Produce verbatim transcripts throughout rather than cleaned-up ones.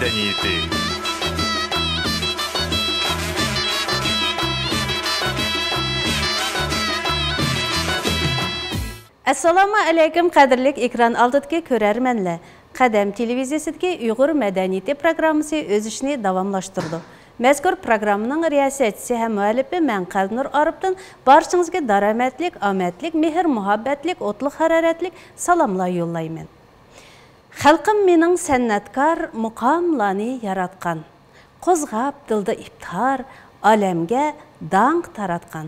مەدەنىيىتى. ئەسسالامۇ ئەلەيكۇم، قەدىرلىك ئېكران ئالدىدىكى كۆرەرمەنلەر! قەدەم تېلېۋىزىيەسىدىكى ئۇيغۇر مەدەنىيىتى پروگراممىسى ئۆز ئىشىنى داۋاملاشتۇرىدۇ. مەزكۇر پروگراممىنىڭ رىياسەتچىسى ھەم مۇئەللىپى مەن قەلبىنۇر ئارىپتىن بارچىڭىزگە دارامەتلىك، ئامەتلىك، مېھىر-مۇھەببەتلىك، ئوتلۇق ھارارەتلىك سالاملار يوللايمەن. خەلقىم مېنىڭ سەنئەتكار، مۇقاملارنى ياراتقان، قوزغاپ دىلدا ئىپتىخار، ئالەمگە داڭق تاراتقان،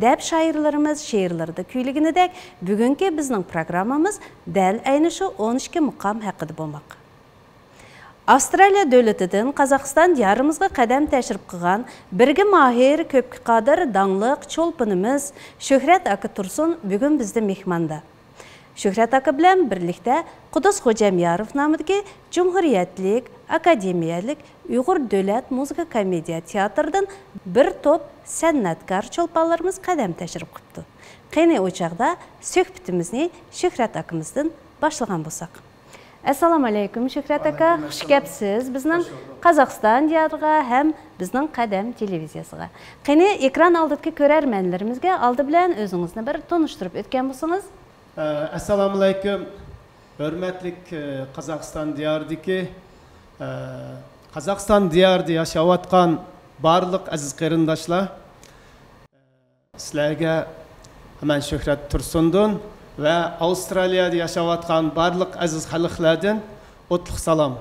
دەپ شائىرلىرىمىز شېئىرلىرىدا كۈيلىگىنىدەك، بۈگۈنكى بىزنىڭ پروگراممىمىز دەل ئەينى شۇ ئون ئىككى مۇقام ھەققىدە بولماق. ئاۋسترالىيە دۆلىتىدىن قازاقىستان دىيارىمىزغا قەدەم تەشرىپ قىلغان بىرگە ماھىر، كۆپكە قادىر، داڭلىق چولپىنىمىز شۆھرەت ئاكا تۇرسۇن بۈگۈن بىزدە مېھماندا. شۆھرەت ئاكا بىلەن بىرلىكتە قۇدۇس خوجامياروف نامىدىكى جۇمھۇرىيەتلىك، ئاكادېمىيەلىك ئۇيغۇر دۆلەت مۇزىكا كومېدىيە تىياتىرىدىن بىر توپ سەنئەتكار چولپانلىرىمىز قەدەم تەشرىپ قىپتۇ. قېنى، ئۇ چاغدا سۆھبىتىمىزنى شۆھرەت ئاكىمىزدىن باشلىغان بولساق. ئەسسالامۇئەلەيكۇم، شۆھرەت ئاكا. ۋەئەلەيكۇم ئەسسالام. خۇش كەپسىز بىزنىڭ قازاقىستان دىيارىغا ھەم بىزنىڭ قەدەم تېلېۋىزىيەسىگە. قېنى، ئېكران ئالدىدىكى كۆرەرمەنلىرىمىزگە ئالدى بىلەن ئۆزىڭىزنى بىر تونۇشتۇرۇپ ئۆتكەن بولسىڭىز. ئە، ئەسسالامۇئەلەيكۇم، ھۆرمەتلىك، ئە، قازاقىستان دىيارىدىكى، ئە، قازاقىستان دىيارىدا ياشاۋاتقان بارلىق ئەزىز قېرىنداشلار. سىلەرگە مەن شۆھرەت تۇرسۇندىن ۋە ئاۋسترالىيەدە ياشاۋاتقان بارلىق ئەزىز خەلقلەردىن ئوتلۇق سالام.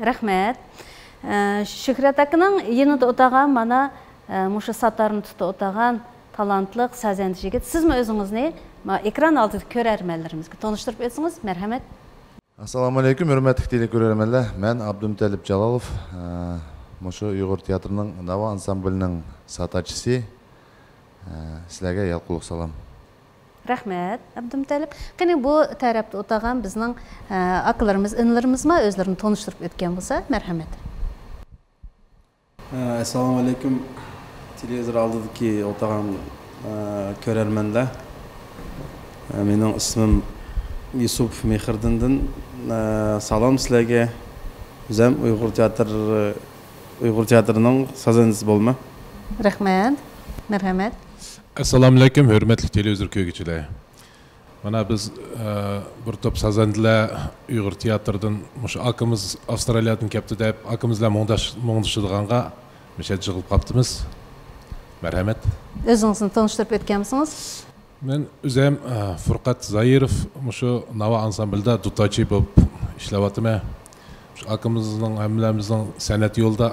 رەھمەت. ئە، شۆھرەت ئاكىنىڭ يېنىدا ئولتۇرغان مانا، ئە، مۇشۇ ساتارنى تۇتۇپ ئولتۇرغان تالانتلىق سازەندە يىگىت، سىزمۇ ئۆزىڭىزنى ما ئېكران ئالدىدىكى كۆرەرمەنلىرىمىزگە تونۇشتۇرۇپ ئۆتسىڭىز، مەرھەمەت. ئەسسالامۇئەلەيكۇم، ھۆرمەتلىك تېلېكۆرەرمەنلەر. مەن ئابدۇمۇتەللىپ جالالوف، ئە، مۇشۇ ئۇيغۇر تىياتىرىنىڭ ناۋا ئانسامبىلىنىڭ ساتارچىسى. ئە، سىلەرگە يالقۇنلۇق سالام. رەھمەت، ئابدۇمۇتەللىپ. قېنى، بۇ تەرەپتە ئولتۇرغان بىزنىڭ، ئە، ئاكىلىرىمىز، ئىنىلىرىمىزمۇ ئۆزلىرىنى تونۇشتۇرۇپ ئۆتكەن بولسا، مەرھەمەت. ئەسسالامۇ ئەلەيكۇم، تېلېۋىزور ئالدىدىكى ئولتۇرغان، ئە، كۆرەرمەنلەر. ئە، مېنىڭ ئىسمىم يۈسۈپ مېھرىدىندىن. ئە، سالام سىلەرگە. ئۆزۈم ئۇيغۇر تىياتىر، ئۇيغۇر تىياتىرىنىڭ سازەندىسى بولىمەن. رەھمەت، مەرھەمەت. ئەسسالامۇ ئەلەيكۇم، ھۆرمەتلىك تېلېۋىزور كۆرگۈچىلەر. مانا بىز، ئە، بىر توپ سازەندىلەر ئۇيغۇر تىياتىرىدىن مۇشۇ ئاكىمىز ئاۋسترالىيەدىن كەپتۇ دەپ، ئاكىمىز بىلەن مۇڭداش-، مۇڭدىشىدىغانغا مۇشۇ يەردە يىغىلىپ قاپتىمىز. مەرھەمەت. ئۆزىڭىزنى تونۇشتۇرۇپ ئۆتكەنمىسىڭىز؟ مەن ئۆزۈم، ئە، فۇرقەت زايىروف، مۇشۇ ناۋا ئانسامبىلدا دۇتاچى بولۇپ ئىشلەۋاتىمەن. شۇ ئاكىمىزنىڭ، ھەممىمىزنىڭ سەنئەت يولىدا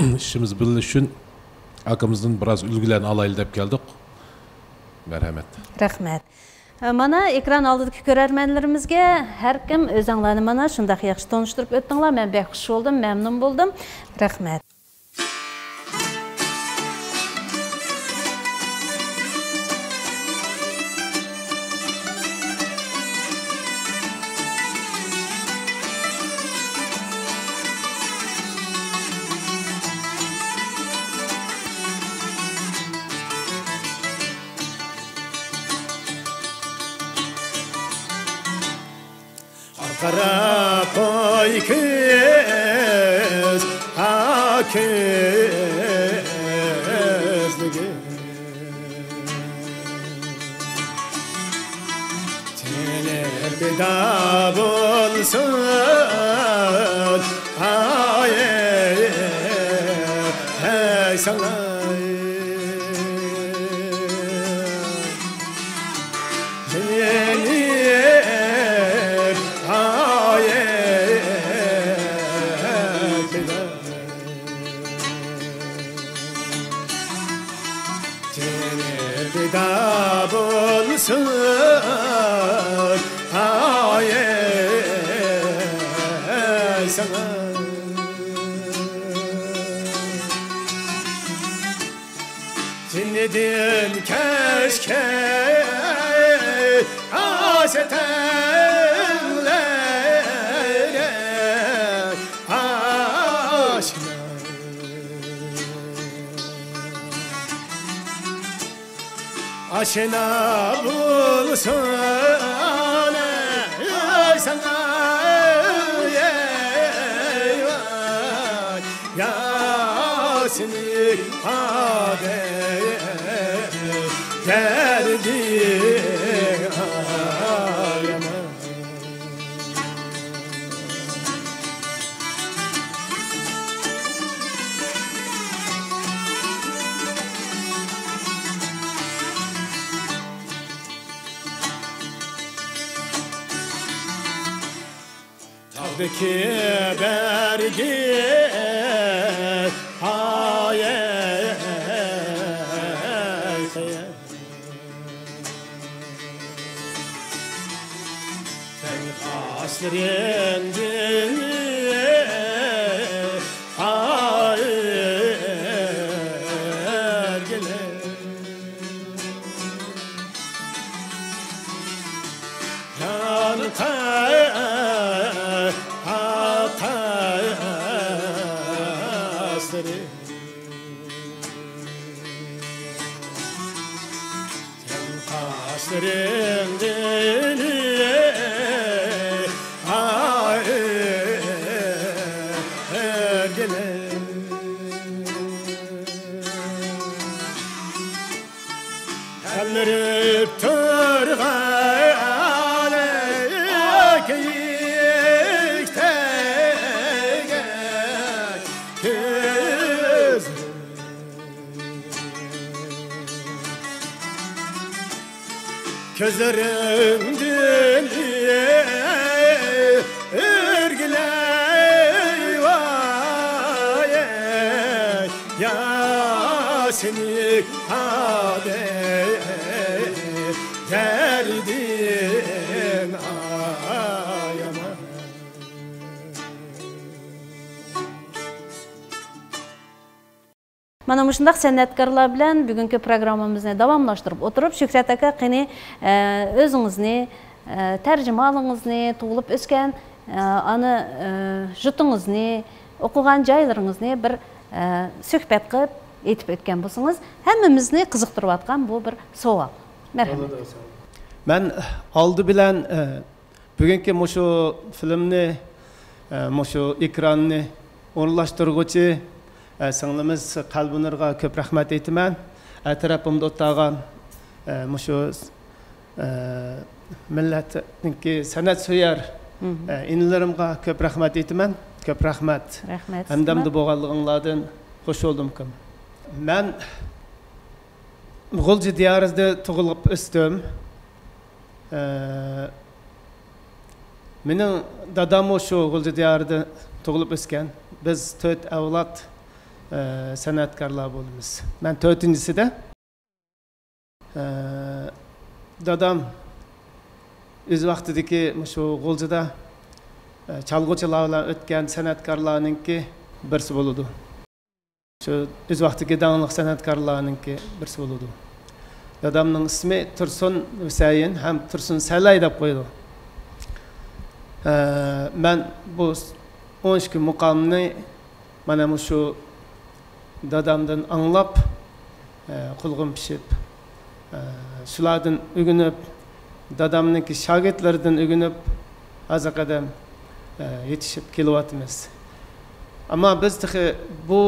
ئىشىمىز بىللە شۇن، ئاكىمىزدىن بىراز ئۈلگىلەرنى ئالايلى دەپ كەلدۇق. مەرھەمەت. رەھمەت. مانا ئېكران ئالدىدىكى كۆرەرمەنلىرىمىزگە ھەر كىم ئۆزۈڭلارنى مانا شۇنداق ياخشى تونۇشتۇرۇپ ئۆتتۈڭلار. مەن بەك خۇش بولدۇم، مەمنۇن بولدۇم. رەھمەت. قارا قوي كۆز، ھا كۆزلىگىم. تېنى پىدا بولسۇن، ھاي، ھەي ساڭا. تېنى، ھاي، پىدا. تېنى پىدا بولسۇن، ھاي، ساڭا. تېنىدىن كەچكەن ئاشۇ تەڭلەر ئاشنا. ئاشنا بولسۇن، ئەي ساڭا. سېنى قادەر دەردى ئايامان. تاغدىكى بەرگى ھاياي، قاشلىرىمدىن ھاي ئۆرگىلەي. يانقاي، ئاقاي قاشلىرىم. سەن قاشلىرىڭدىن ئاي ئۆرگىلەي. تەلمۈرۈپ تۇرغان كىيىك تەگەن كۆز، كۆزلىرىمدىن ئۆرگىلەي ۋاي، ياشىنى دەردىن ئايامان. مانا مۇشۇنداق سەنئەتكارلار بىلەن بۈگۈنكى پروگراممىمىزنى داۋاملاشتۇرۇپ ئولتۇرۇپ، شۆھرەت ئاكا، قېنى، ئە، ئۆزىڭىزنى، ئە، تەرجىمىھالىڭىزنى، تۇغۇلۇپ ئۆسكەن، ئە، ئانا، ئە، يۇرتىڭىزنى، ئوقۇغان جايلىرىڭىزنى بىر، ئە، سۆھبەت قىلىپ ئېيتىپ ئۆتكەن بولسىڭىز، ھەممىمىزنى قىزىقتۇرۇۋاتقان بۇ بىر سوئال. مەرھەمەت. مەن ئالدى بىلەن، ئە، بۈگۈنكى مۇشۇ فىلىمنى، ئە، مۇشۇ ئېكراننى ئورۇنلاشتۇرغۇچى، ئە، سىڭلىمىز قەلبىنۇرغا كۆپ رەھمەت ئېيتىمەن. ئەتراپىمدا ئولتۇرغان، ئە، مۇشۇ، ئە، مىللەتنىڭكى سەنئەتسۆيەر، مم. ئە، ئىنىلىرىمغا كۆپ رەھمەت ئېيتىمەن. كۆپ رەھمەت. رەھمەت. ھەمدەمدە بولغانلىقىڭلاردىن خوش بولدۇم، ئۇكام. مەن غۇلجا دىيارىدا تۇغۇلۇپ ئۆستۈم. ئە، مېنىڭ داداممۇ شۇ غۇلجا دىيارىدا تۇغۇلۇپ ئۆسكەن. بىز تۆت ئەۋلاد، ئە، سەنئەتكارلار بولىمىز. مەن تۆتىنچىسىدە. ئە، دادام ئۆز ۋاقتىدىكى مۇشۇ غۇلجىدا، ئە، چالغۇچىلار بىلەن ئۆتكەن سەنئەتكارلارنىڭكى بىرسى بولىدۇ. شۇ ئۆز ۋاقتىدىكى داڭلىق سەنئەتكارلارنىڭكى بىرسى بولىدۇ. دادامنىڭ ئىسمى تۇرسۇن ھۈسەيىن ھەم تۇرسۇن سەلەي دەپ قويىدۇ. ئە، مەن بۇ ئون ئىككى مۇقامنى مانا مۇشۇ دادامدىن ئاڭلاپ، ئە، قۇلىقىم پىشىپ، ئە، شۇلاردىن ئۆگىنىپ، دادامنىڭكى شاگىرتلىرىدىن ئۆگىنىپ، ھازىرغا قەدەم، ئە، يېتىشىپ كېلىۋاتىمىز. ئەمما بىز تېخى بۇ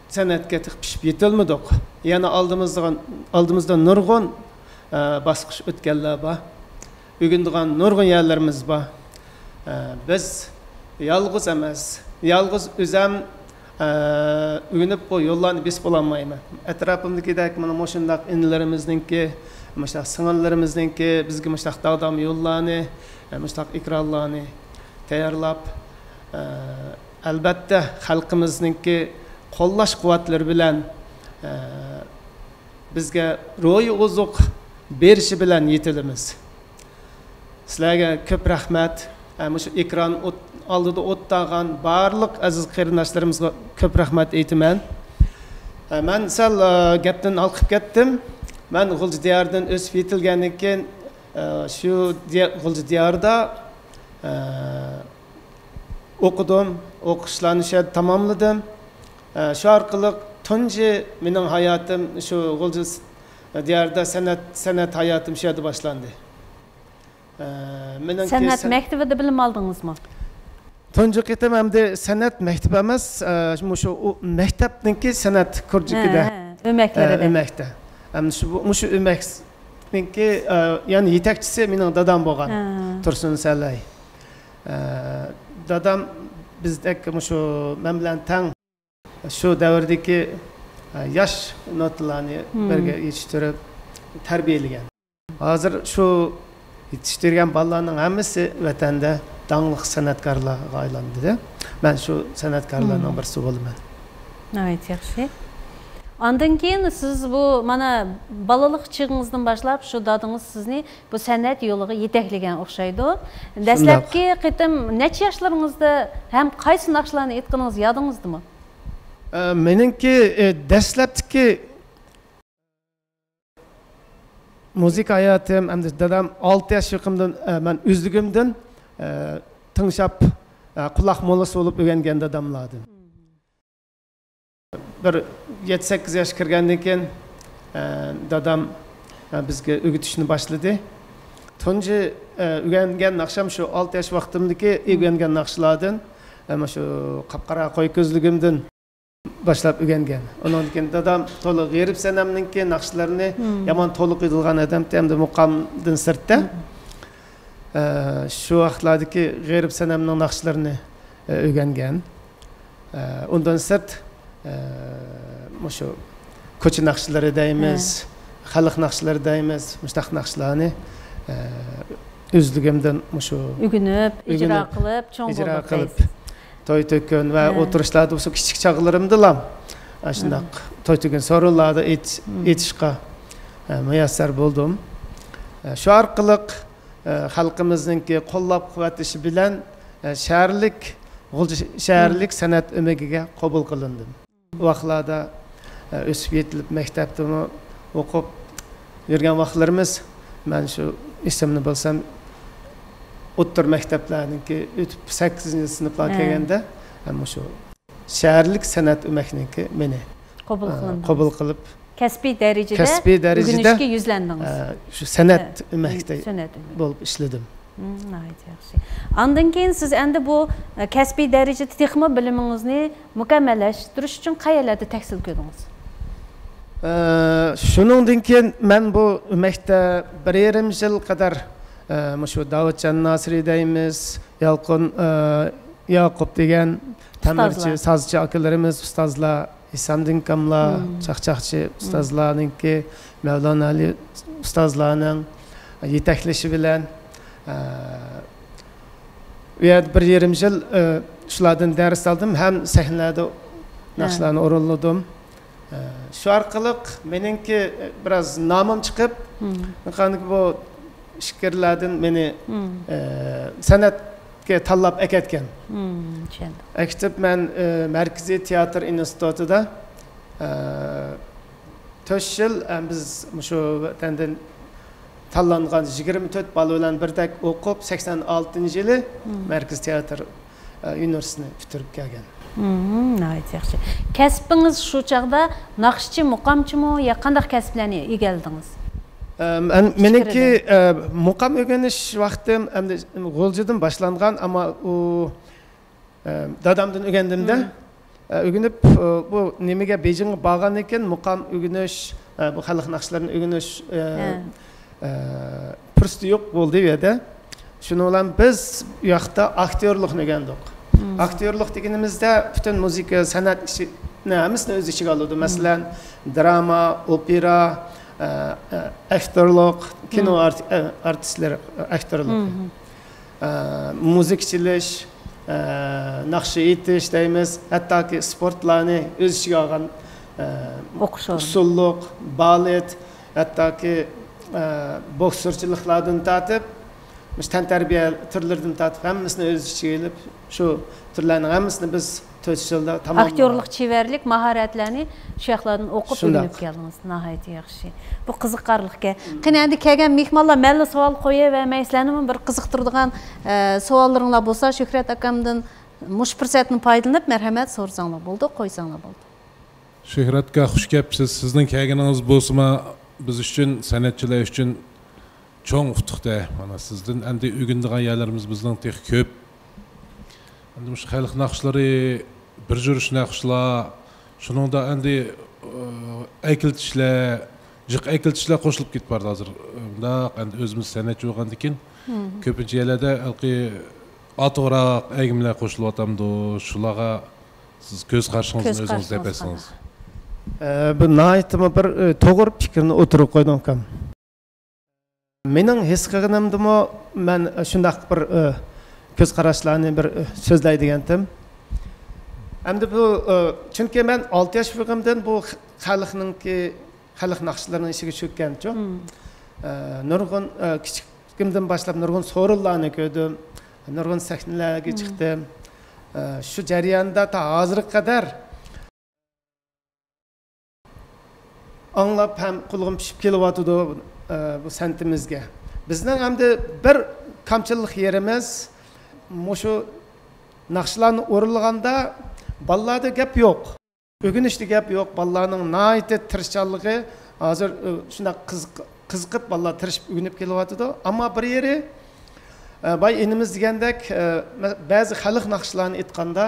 سەنئەتكە تېخى پىشىپ يېتەلمىدۇق. يەنە ئالدىمىزدا، ئالدىمىزدا نۇرغۇن، ئە، باسقۇچ ئۆتكەنلەر بار. ئۆگىنىدىغان نۇرغۇن يەرلىرىمىز بار. ئە، بىز يالغۇز ئەمەس، يالغۇز ئۆزەم، ئە، ئۆگىنىپ بۇ يوللارنى بېسىپ بولالمايمەن. ئەتراپىمدىكىدەك مانا مۇشۇنداق ئىنىلىرىمىزنىڭكى، مۇشۇنداق سىڭىللىرىمىزنىڭكى بىزگە مۇشۇنداق داغدام يوللارنى، ئە، مۇشۇنداق ئېكرانلارنى تەييارلاپ، ئە، ئەلبەتتە خەلقىمىزنىڭكى قوللاش قۇۋۋەتلىرى بىلەن، ئە، بىزگە روھىي ئوزۇق بېرىشى بىلەن يېتىلىمىز. سىلەرگە كۆپ رەھمەت. ھە، مۇشۇ ئېكران ئوت-، ئالدىدا ئولتۇرغان بارلىق ئەزىز قېرىنداشلىرىمىزغا كۆپ رەھمەت ئېيتىمەن. ھە، مەن سەل، ئە، گەپتىن ھالقىپ كەتتىم. مەن غۇلجا دىيارىدىن ئۆسۈپ يېتىلگەندىن كېيىن، ئە، شۇ دىيا-، غۇلجا دىيارىدا، ئە، ئوقۇدۇم، ئوقۇشلارنى شۇ يەردە تاماملىدىم. ئە، شۇ ئارقىلىق تۇنجى مېنىڭ ھاياتىم شۇ غۇلجا س-، دىيارىدا سەنئەت، سەنئەت ھاياتىم شۇ يەردە باشلاندى. ئە، مېنىڭكى سەنئەت سەن-، مەكتىۋىدە بىلىم ئالدىڭىزمۇ؟ تۇنجى قېتىم ئەمدى سەنئەت مەكتىپى ئەمەس، ئە، مۇشۇ ئۇ مەكتەپنىڭكى سەنئەت كۇرژۇكىدا. ھە، ھە، ئۆمەكلىرىدە. ئە، ئۆمەكتە. ئەمدى شۇ، مۇشۇ ئۆمەكنىڭكى، ئە، يەنى يېتەكچىسى مېنىڭ دادام بولغان، ھە. تۇرسۇن سەلەي. ئە، دادام بىزدەك مۇشۇ مەن بىلەن تەڭ شۇ دەۋردىكى، ئە، ياش نوتىلارنى مم. بىرگە يېتىشتۈرۈپ تەربىيەلىگەن. ھازىر شۇ يېتىشتۈرگەن بالىلارنىڭ ھەممىسى ۋەتەندە داڭلىق سەنئەتكارلارغا ئايلاندى. مەن شۇ سەنئەتكارلارنىڭ مم. بىرسى بولىمەن. ناھايىتى ياخشى. ئاندىن كېيىن سىز بۇ، مانا، بالىلىق چېغىڭىزدىن باشلاپ شۇ دادىڭىز سىزنى بۇ سەنئەت يولىغا يېتەكلىگەن ئوخشايدۇ. شۇنداق. دەسلەپكى قېتىم نەچچە ياشلىرىڭىزدا ھەم قايسى ناخشىلارنى ئېيتقىنىڭىز يادىڭىزدىمۇ؟ ئە، مېنىڭكى، ئە، دەسلەپتىكى مۇزىكا ھاياتىم، ئەمدى دادام ئالتە ياش يېقىمدىن، ئە، مەن ئۆزلۈكۈمدىن، ئە، تىڭشاپ، ئە، قۇلاق موللىسى بولۇپ ئۆگەنگەن داداملاردىن. بىر يەتتە سەككىز ياش كىرگەندىن كېيىن، ئە، دادام، ئە، بىزگە ئۆگىتىشنى باشلىدى. تۇنجى، ئە، ئۆگەنگەن ناخشام شۇ ئالتە ياش ۋاقتىمدىكى ئۆگەنگەن ناخشىلاردىن، ئە، مۇشۇ قاپقارا قوي كۆزلۈكۈمدىن باشلاپ ئۆگەنگەن. ئۇنىڭدىن كېيىن دادام تولا غېرىب سەنەمنىڭكى ناخشىلىرىنى مم. يامان تولا قىلىدىغان ئادەم، ئەمدى مۇقامدىن سىرتتا. مم. ئە، شۇ ۋاقىتلاردىكى غېرىب سەنەمنىڭ ناخشىلىرىنى، ئە، ئۆگەنگەن. ئە، ئۇندىن سىرت، ئە، مۇشۇ كوچا ناخشىلىرى دەيمىز، ھە. خەلق ناخشىلىرى دەيمىز، مۇشۇنداق ناخشىلارنى، ئە، ئۆزلۈكۈمدىن مۇشۇ ئۆگىنىپ، ئۆگىنىپ، ئىجرا قىلىپ، چوڭ ئىجرا بولدۇق قىلىپ، دەيسىز. توي تۆكۈن ۋە ھە. ئولتۇرۇشلاردا بولسا كىچىك چاغلىرىمدىلا ئاشۇنداق ھە. توي تۆكۈن سورۇنلاردا ئېيتىش-، ھە. ئېيتىشقا، ئە، مۇيەسسەر بولدۇم. ئە، شۇ ئارقىلىق، ئە، خەلقىمىزنىڭكى قوللاپ قۇۋۋەتلىشى بىلەن، ئە، شەھەرلىك، غۇلجا شەھەرلىك ھە. سەنئەت ئۆمىكىگە قوبۇل قىلىندىم. ۋاقىتلاردا، ئە، ئۆسۈپ يېتىلىپ، مەكتەپتىمۇ ئوقۇپ يۈرگەن ۋاقىتلىرىمىز، مەن شۇ ئېسىمنى بىلسەم، ئوتتۇرا مەكتەپلەرنىڭكى ئۆتۈپ، سەككىزىنچى سىنىپلارغا ھە. كەلگەندە، ھە، مۇشۇ شەھەرلىك سەنئەت ئۆمەكنىڭكى مېنى، قوبۇل ئە، قىلىندىڭىز. قوبۇل قىلىپ، كەسپىي دەرىجىدە كەسپىي دەرىجىدە، ئۆگىنىشكە يۈزلەندىڭىز. ئە، شۇ سەنئەت ھە. ئۆمەكتە سەنئەت ئۆمەك. بولۇپ ئىشلىدىم. مم، ناھايىتى ياخشى. ئاندىن كېيىن سىز ئەمدى بۇ، ئە، كەسپىي دەرىجىدە تېخىمۇ بىلىمىڭىزنى مۇكەممەللەشتۈرۈش ئۈچۈن قەيەرلەردە تەھسىل كۆردىڭىز؟ ئە، شۇنىڭدىن كېيىن مەن بۇ ئۆمەكتە بىر يېرىم يىل قەدەر، ئە، مۇشۇ داۋۇتجان ناسىرى دەيمىز، يالقۇن، ئە، ياقۇپ دېگەن تەمىرچى، ئۇستازلار. سازچى ئاكىلىرىمىز، ئۇستازلار، ھېسامدىن كاملا، مم. چاقچاقچى مم. ئۇستازلارنىڭكى، مەۋلان ئەلى ئۇستازلارنىڭ يېتەكلىشى بىلەن، ئە، ئۇ يەردە بىر يېرىم يىل، ئە، شۇلاردىن دەرس ئالدىم ھەم سەھنىلەردە ھە. ناخشىلارنى ئورۇنلىدىم. ئە، شۇ ئارقىلىق مېنىڭكى، ئە، بىراز نامىم چىقىپ، مم. قاندىكى بۇ ئىچكىرىلەردىن مېنى، مم. ئە، سەنئەتكە تاللاپ ئەكەتكەن. مم، چۈشەندىم. ئەكېتىپ مەن، ئە، مەركىزىي تىياتىر ئىنستىتۇتىدا، ئە، تۆت يىل، ئە، بىز مۇشۇ ۋەتەندىن تاللانغان يىگىرمە تۆت بالا بىلەن بىردەك ئوقۇپ، سەكسەن ئالتىنچى يىلى مم. مەركىزىي تىياتىر ئە، ئۇنىۋېرسىتېتىنى پۈتتۈرۈپ كەلگەن. مم، ناھايىتى ياخشى. كەسپىڭىز شۇ چاغدا ناخشىچى، مۇقامچىمۇ يا قانداق كەسىپلەرنى ئىگىلىدىڭىز؟ ئە، مەن، مېنىڭكى، ئە، مۇقام ئۆگىنىش ۋاقتىم ئەمدى غۇلجىدىن باشلانغان، ئەمما ئۇ، ئە، دادامدىن ئۆگەندىم-دە. مم. ئە، ئۆگىنىپ، ئە، بۇ نېمىگە، بېيجىڭغا بارغاندىن كېيىن مۇقام ئۆگىنىش، ئە، بۇ خەلق ناخشىلىرىنى ئۆگىنىش، ئە، ھە. ئە، پۇرسىتى يوق بولدى ئۇ يەردە. شۇنىڭ بىلەن بىز ئۇ ياقتا ئاكتيورلۇقنى ئۆگەندۇق. مم. ئاكتيورلۇق دېگىنىمىزدە پۈتۈن مۇزىكا، سەنئەت ئىشىنى ھەممىسىنى ئۆز ئىچىگە ئالىدۇ. مم. مەسىلەن، دراما، ئوپېرا، ئە، ئە، ئەكتورلۇق، كىنو مم. ئارت-، ئە، ئارتىسلىرى، ئەكتورلۇق. مم. ئە، مۇزىكا چېلىش، ئە، ناخشا ئېيتىش دەيمىز، ھەتتاكى سپورتلارنى ئۆز ئىچىگە ئالغان، ئە، ئوقۇش ئورنى. ئۇسسۇللۇق، بالېت، ھەتتاكى، ئە، بوكسورچىلىقلاردىن تارتىپ، مۇشۇ تەنتەربىيە تۈرلىرىدىن تارتىپ ھەممىسىنى ئۆز ئىچىگە ئېلىپ، شۇ تۈرلەرنىڭ ھەممىسىنى بىز تۆت يىلدا تاماملىغان. ئاكتيورلۇق چېۋەرلىك ماھارەتلەرنى شۇ ياقلاردىن ئوقۇپ شۇنداق. ئۆگىنىپ كەلدىڭىز. ناھايىتى ياخشى. بۇ قىزىقارلىقكەن. قېنى، ئەمدى كەلگەن مېھمانلار مەنلا سوئال قويۇۋەرمەي، سىلەرنىمۇ بىر قىزىقتۇرىدىغان، ئە، سوئاللىرىڭلار بولسا، شۆھرەت ئاكامدىن مۇشۇ پۇرسەتنى پايدىلىنىپ، مەرھەمەت، سورىساڭلار بولدى، قويساڭلار بولدى. شۆھرەت ئاكا، خۇش كەپسىز. سىزنىڭ كەلگىنىڭىز بولسىمۇ بىز ئۈچۈن، سەنئەتچىلەر ئۈچۈن چوڭ ئۇتۇق-دە. مانا سىزدىن ئەمدى ئۆگىنىدىغان يەرلىرىمىز بىزنىڭ تېخى كۆپ. ئەمدى مۇشۇ خەلق ناخشىلىرى، بىر يۈرۈش ناخشىلار، شۇنىڭدا ئەمدى، ئە، ئەكېلىتىشلەر، جىق ئەكېلىتىشلەر قوشۇلۇپ كېتىپ بارىدۇ ھازىر. مۇنداق ئەمدى ئۆزىمىز سەنئەتچى بولغاندىن كېيىن، كۆپىنچە يەرلەردە ھېلىقى ئارتۇقراق ئەگىملەر قوشۇلۇۋاتامدۇ؟ شۇلارغا سىز كۆز قارىشىڭىزنى كۆز ئۆزىڭىز دەپ قارىشىڭىز بەرسىڭىز. ئە، بۇ ناھايىتىمۇ بىر، ئە، توغرا پىكىرنى ئوتتۇرىغا قويدۇڭ، ئۇكام. مېنىڭ ھېس قىلغىنىمدىمۇ مەن شۇنداق بىر، ئە، كۆز قاراشلارنى بىر، ئە، سۆزلەي دېگەنتىم. ئەمدى بۇ، ئە، چۈنكى مەن ئالتە ياش بولغىنىمدىن بۇ خەلقنىڭكى، خەلق ناخشىلىرىنىڭ ئىچىگە چۆككەنچۇ. ئە، نۇرغۇن، ئە، كىچىكىمدىن باشلاپ نۇرغۇن سورۇنلارنى كۆردۈم، نۇرغۇن سەھنىلەرگە چىقتىم. ئە، شۇ جەرياندا تا ھازىرغا قەدەر ئاڭلاپ ھەم قۇلىقىم پىشىپ كېلىۋاتىدۇ، ئە، بۇ سەنئىتىمىزگە. بىزنىڭ ئەمدى بىر كامچىللىق يېرىمىز، مۇشۇ ناخشىلارنى ئورۇنلىغاندا بالىلاردا گەپ يوق. ئۆگىنىشتە گەپ يوق. بالىلارنىڭ ناھايىتى تىرىشچانلىقى ھازىر، ئە، شۇنداق قىزىق-، قىزىقىپ بالىلار تىرىشىپ ئۆگىنىپ كېلىۋاتىدۇ. ئەمما بىر يېرى، ئە، باي ئىنىمىز دېگەندەك، ئە، مە-، بەزى خەلق ناخشىلارنى ئېيتقاندا،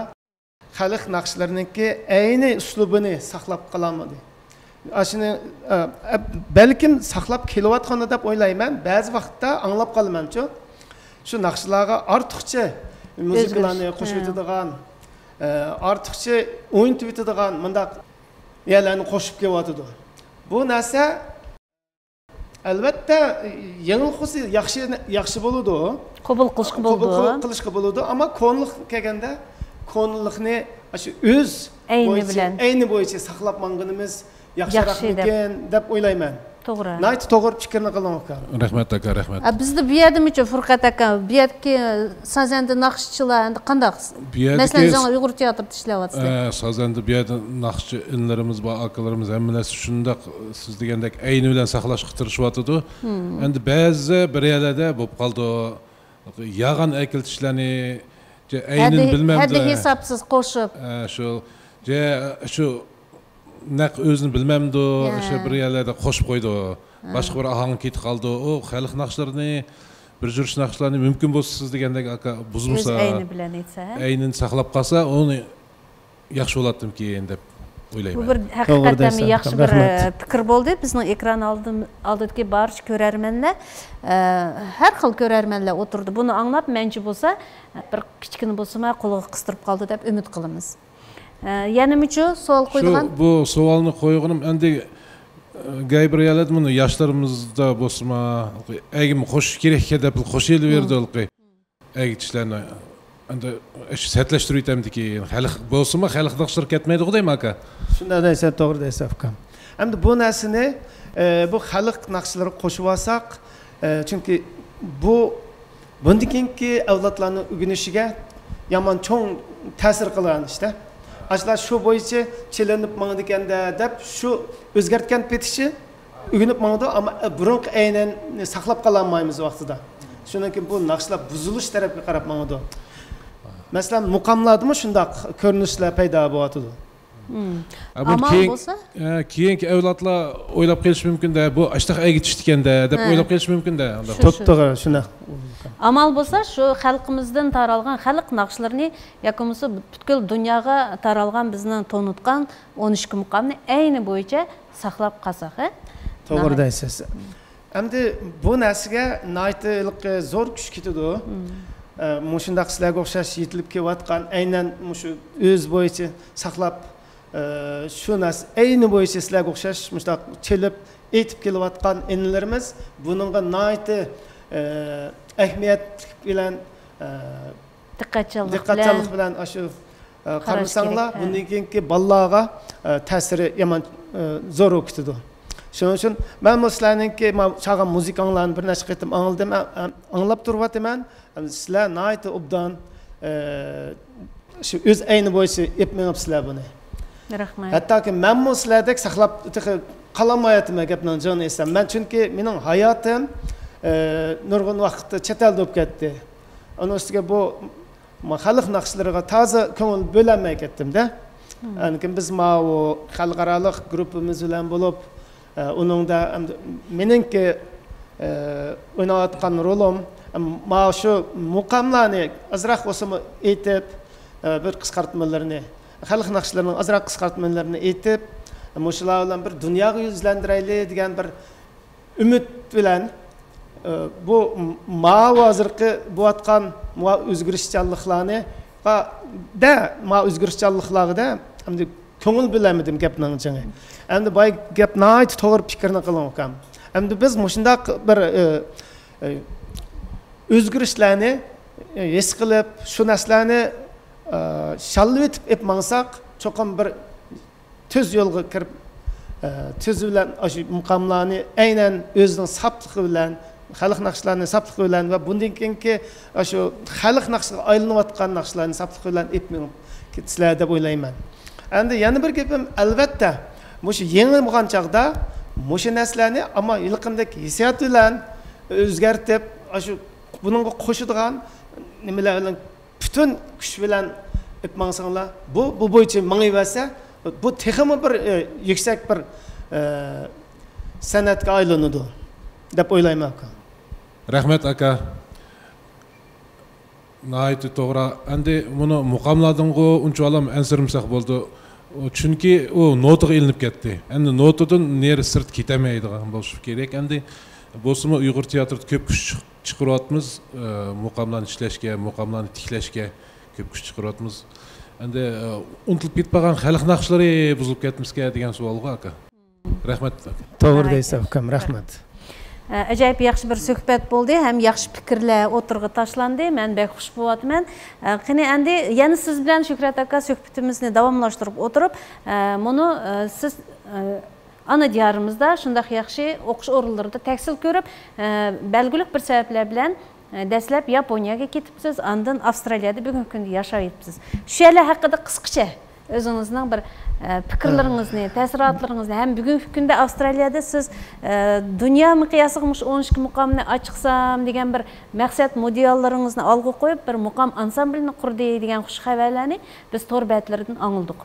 خەلق ناخشىلىرىنىڭكى ئەينى ئۇسلۇبىنى ساقلاپ قالالمىدى. ئاشۇنى، ئە، ئە، بەلكىم ساقلاپ كېلىۋاتقاندۇ دەپ ئويلايمەن. بەزى ۋاقىتتا ئاڭلاپ قالىمەنچۇ، شۇ ناخشىلارغا ئارتۇقچە مۇزىكىلارنى ئۆزگىرىش. قوشۇۋېتىدىغان، ئە، ئارتۇقچە ئوينىتىۋېتىدىغان مۇنداق يەرلەرنى قوشۇپ كېلىۋاتىدۇ. بۇ نەرسە ئەلۋەتتە، يېڭىلىق بولسا ياخشى، ياخشى بولىدۇ. قوبۇل قىلىشقا قوبۇل بولىدۇ. قىل-، قىلىشقا بولىدۇ. ئەمما كونىلىق كەلگەندە، كونىلىقنى شۇ ئۆز ئەينى بويىچە، بىلەن. ئەينى بويىچە ساقلاپ ماڭغىنىمىز ياخشى ياخشىراقمىكىن دەپ ئويلايمەن. توغرا. ناھايىتى توغرا پىكىرنى قىلدىڭ، ئۇكام. رەھمەت، ئاكا، رەھمەت. ئە، بىزدە بۇ يەردىمۇچۇ، فۇرقەت ئاكا، بۇ يەردىكى سازەندە ناخشىچىلار ئەمدى قانداق؟ بۇ يەردىكى مەسىلەن، ئۆزۈڭلار ئۇيغۇر تىياتىرىدا ئىشلەۋاتىسىلەر. ئە، سازەندە بۇ يەردە ناخشىچى ئىنىلىرىمىز بار، ئاكىلىرىمىز، ھەممە نەرسە شۇنداق، سىز دېگەندەك ئەينى بىلەن ساقلاشقا تىرىشىۋاتىدۇ. ئەمدى بەزى بىر يەرلەردە بولۇپ قالىدۇ. يالغان ئەكېلىتىشلەرنى، جە-، ئەينىنى ھەددى، بىلمەمدۇ. ھەددى ھېسابسىز قوشۇپ. ئە، شۇ، جە-، شۇ نەق ئۆزىنى بىلمەمدۇ، يا. شۇ بىر يەرلەردە قوشۇپ قويىدۇ. ھە. باشقا بىر ئاھاڭ كېتىپ قالىدۇ. ئۇ خەلق ناخشىلىرىنى، بىر يۈرۈش ناخشىلارنى مۇمكىن بولسا سىز دېگەندەك، ئاكا، بۇزمىسا، ئۆز ئەينى بىلەن ئېيتسا، ھە؟ ئەينىنى ساقلاپ قالسا، ئۇنى ياخشى بولاتتىمىكىن دەپ ئويلايمەن. بۇ بىر توغرا ھەقىقەتەن دەيسەن، ياخشى بىر، رەھمەت. ئە، پىكىر بولدى. بىزنىڭ ئېكران ئالدىم-، ئالدىدىكى بارچە كۆرەرمەنلەر، ئە، ھەر خىل كۆرەرمەنلەر ئوتتۇرىدا بۇنى ئاڭلاپ، مەنچە بولسا بىر كىچىككىنە بولسىمۇ قۇلىقىغا قىستۇرۇپ قالدى دەپ ئۈمىد قىلىمىز. ئە، يەنە مۇشۇ سوئال شۇ، قويىدىغان؟ بۇ سوئالنى قويغىنىم ئەمدى، ئە، گەي بىر يەرلەردە مۇنۇ ياشلىرىمىزدا بولسىمۇ، ئەگىم قوشۇش كېرەككەن دەپ قوشۇۋېرىدۇ ھېلىقى. ئەگىچىلەرنى ئەمدى شۇ سەتلەشتۈرۈۋېتەمدىكىن، خەلق بولسىمۇ، خەلق ناخشىلىرى كەتمەيدىغۇ دەيمەن، ئاكا. شۇنداق دەيسەن، توغرا دەيسەن، ئۇكام. ئەمدى بۇ نەرسىنى، ئە، بۇ خەلق ناخشىلىرىغا قوشۇۋالساق، ئە، چۈنكى بۇ بۇندىن كېيىنكى ئەۋلادلارنىڭ ئۆگىنىشىگە يامان چوڭ تەسىر قىلغان ئىشتا. ئاشۇلار شۇ بويىچە چېلىنىپ ماڭىدىكەندە دەپ شۇ ئۆزگەرتكەن پېتىچە ئۆگىنىپ ماڭىدۇ، ئەمما بۇرۇنقى ئەينەننى ساقلاپ قالالمايمىز ۋاقتىدا. شۇنىڭ كېيىن بۇ ناخشىلار بۇزۇلۇش تەرەپكە قاراپ ماڭىدۇ. مەسىلەن، مۇقاملاردىمۇ شۇنداق كۆرۈنۈشلەر پەيدا بولۇۋاتىدۇ. ھە، بۇنى ئامال كېيىن-، بولسا؟ ھە، كېيىنكى ئەۋلادلار ئويلاپ قېلىشى مۇمكىن-دە، بۇ ئاشتاق ئەگىتىشتىكەن-دە، دەپ ھە. ئويلاپ قېلىشى مۇمكىن-دە، ئانداق. شۇ، شۇ. توپتوغرا، شۇنداق. ئامال بولسا، شۇ خەلقىمىزدىن تارالغان خەلق ناخشىلىرىنى ياكى بولمىسا پۈتكۈل دۇنياغا تارالغان بىزنىڭ تونۇتقان ئون ئىككى مۇقامنى ئەينى بويىچە ساقلاپ قالساق، ھە؟ توغرا دەيسىز. ئەمدى بۇ نەرسىگە ناھايىتى ھېلىقى زور كۈچ كېتىدۇ. ئە، مۇشۇنداق سىلەرگە ئوخشاش يېتىلىپ كېلىۋاتقان، ئەينەن مۇشۇ ئۆز بويىچە ساقلاپ، ئە، شۇ نەرسە ئەينى بويىچە سىلەرگە ئوخشاش مۇشۇنداق چېلىپ، ئېيتىپ كېلىۋاتقان ئىنىلىرىمىز بۇنىڭغا ناھايىتى، ئە، ئەھمىيەتلىك بىلەن، ئە، دىققەتچانلىق دىققەتچانلىق بىلەن. بىلەن ئاشۇ، ئە، قارىسا قارىمىساڭلار، كېرەك، ھە. بۇندىن كېيىنكى بالىلارغا، ئە، تەسىرى يامان، ئە، زور بولۇپ كېتىدۇ. شۇنىڭ ئۈچۈن مەنمۇ سىلەرنىڭكى ما-، چالغان مۇزىكاڭلارنى بىر نەچچە قېتىم ئاڭلىدىم، ئە، ئە، ئاڭلاپ تۇرۇۋاتىمەن. ئەمدى سىلەر ناھايىتى ئوبدان، ئە، شۇ ئۆز ئەينى بويىچە ئېلىپ مېڭىپسىلەر بۇنى. رەھمەت. ھەتتاكى مەنمۇ سىلەردەك ساقلاپ تېخى قالالمايۋاتىمەن، گەپنىڭ جېنىنى ئېيتسام. مەن چۈنكى مېنىڭ ھاياتىم، ئە، نۇرغۇن ۋاقىتتا چەت ئەلدە بولۇپ كەتتى. ئۇنىڭ ئۈستىگە بۇ ما-، خەلق ناخشىلىرىغا تازا كۆڭۈل بۆلەلمەي كەتتىم-دە. ئاندىن كېيىن بىز ماۋۇ خەلقئارالىق گۇرۇپپىمىز بىلەن بولۇپ، ئە، ئۇنىڭدا ئەمدى مېنىڭكى، ئە، ئويناۋاتقان رولۇم، ئە، ماۋۇ شۇ مۇقاملارنى ئازراق بولسىمۇ ئېيتىپ، بىر قىسقارتمىلىرىنى، خەلق ناخشىلىرىنىڭ ئازراق قىسقارتمىلىرىنى ئېيتىپ، مۇشۇلار بىلەن بىر دۇنياغا يۈزلەندۈرەيلى دېگەن بىر ئۈمىد بىلەن، بۇ ماۋۇ ھازىرقى بولۇۋاتقان ماۋۇ ئۆزگىرىشچانلىقلارنى، دە، ماۋۇ ئۆزگىرىشچانلىقلارغا دە، ئەمدى كۆڭۈل بۆلەلمىدىم گەپنىڭ جېڭى. ئەمدى باي گەپ ناھايىتى توغرا پىكىرنى قىلىڭ ئۇكام. ئەمدى بىز مۇشۇنداق بىر، ئۆزگىرىشلەرنى ھېس قىلىپ، شۇ نەرسىلەرنى شاللىۋېتىپ ئېلىپ ماڭساق، چوقۇم بىر تۈز يولغا كىرىپ، تۈز بىلەن ئاشۇ مۇقاملارنى ئەينەن ئۆزىنىڭ ساپلىقى بىلەن، خەلق ناخشىلارنى ساپلىقى بىلەن ۋە بۇندىن كېيىنكى ئاشۇ خەلق ناخشىسىغا ئايلىنىۋاتقان ناخشىلارنى ساپلىقى بىلەن ئېلىپ مېڭىپ كېتىسىلەر دەپ ئويلايمەن. ئەمدى يەنە بىر گېپىم، ئەلۋەتتە، مۇشۇ يېڭى بولغان چاغدا مۇشۇ نەرسىلەرنى، ئەمما ھېلىقىندەك ھېسسىيات بىلەن ئۆزگەرتىپ، ئاشۇ بۇنىڭغا قوشىدىغان نېمىلەر بىلەن پۈتۈن كۈچ بىلەن ئېلىپ ماڭساڭلار، بۇ، بۇ بويىچە مېڭىۋەرسە، بۇ تېخىمۇ بىر، ئى، يۈكسەك بىر، ئى، سەنئەتكە ئايلىنىدۇ دەپ ئويلايمەن، ئاكا. رەھمەت، ئاكا. ناھايىتى توغرا. ئەمدى مۇنۇ مۇقاملاردىنغۇ ئۇنچىۋالام ئەنسىرىمىسەك بولىدۇ. ئۇ، چۈنكى ئۇ نوتىغا ئېلىنىپ كەتتى. ئەمدى نوتىدىن نېرى سىرت كېتەلمەيدىغان بولۇشى كېرەك. ئەمدى بولسىمۇ ئۇيغۇر تىياتىرىدا كۆپ كۈچ چىق-، چىقىرىۋاتىمىز. ئە، مۇقاملارنى ئىشلەشكە، مۇقاملارنى تىكلەشكە كۆپ كۈچ چىقىرىۋاتىمىز. ئەمدى، ئە، ئۇنتۇلۇپ كېتىپ قالغان خەلق ناخشىلىرى بۇزۇلۇپ كەتمىسىكەن دېگەن سوئالغۇ، ئاكا. رەھمەت. توغرا دەيسىز، ئۇكام، رەھمەت. ئە، ئاجايىپ ياخشى بىر سۆھبەت بولدى ھەم ياخشى پىكىرلەر ئوتتۇرىغا تاشلاندى. مەن بەك خۇش بولۇۋاتىمەن. ئە، قېنى ئەمدى يەنە سىز بىلەن، شۆھرەت ئاكا، سۆھبىتىمىزنى داۋاملاشتۇرۇپ ئولتۇرۇپ، ئە، مۇنۇ، ئە، سىز، ئە، ئانا دىيارىمىزدا شۇنداق ياخشى ئوقۇش ئورۇنلىرىدا تەھسىل كۆرۈپ، ئە، بەلگىلىك بىر سەۋەبلەر بىلەن، ئە، دەسلەپ ياپونىيەگە كېتىپسىز، ئاندىن ئاۋسترالىيەدە بۈگۈنكى كۈندە ياشاۋېتىپسىز. شۇ يەرلەر ھەققىدە قىسقىچە ئۆزىڭىزنىڭ بىر، ئە، پىكىرلىرىڭىزنى، تەسىراتلىرىڭىزنى ھەم بۈگۈنكى كۈندە ئاۋسترالىيەدە سىز، ئە، دۇنيا مىقياسىغا مۇشۇ ئون ئىككى مۇقامنى ئاچىقسام دېگەن بىر مەقسەت مۇدىئاللىرىڭىزنى ئالغا قويۇپ، بىر مۇقام ئانسامبىلىنى قۇردى دېگەن خۇش خەۋەرلەرنى بىز تور بەتلىرىدىن ئاڭلىدۇق.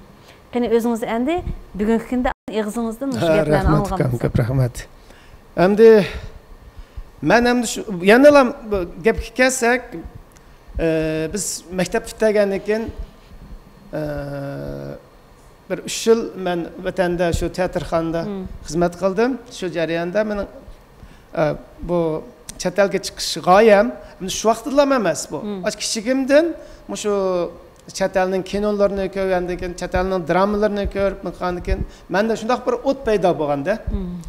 قېنى، ئۆزىڭىز ئەمدى بۈگۈنكى كۈندە ئېغىزىڭىزدىن مۇشۇ ھە، گەپلەرنى رەھمەت، ئاڭلىغان ئۇكام، بولساق. كۆپ رەھمەت. ئەمدى مەن ئەمدى شۇ، يەنىلا بۇ گەپكە كەلسەك، ئە، بىز مەكتەپ پۈتتۈرگەندىن كېيىن، ئە، بىر ئۈچ يىل مەن ۋەتەندە شۇ تىياتىرخانىدا مم. خىزمەت قىلدىم. شۇ جەرياندا مېنىڭ، ئە، بۇ چەت ئەلگە چىقىش غايەم، ئەمدى شۇ ۋاقىتتىلا ئەمەس بۇ. مم. ئاشۇ كىچىكىمدىن مۇشۇ چەت ئەلنىڭ كىنولىرىنى كۆرگەندىن كېيىن، چەت ئەلنىڭ درامىلىرىنى كۆرۈپ باققاندىن كېيىن، مەندە شۇنداق بىر ئوت پەيدا بولغاندا، مم.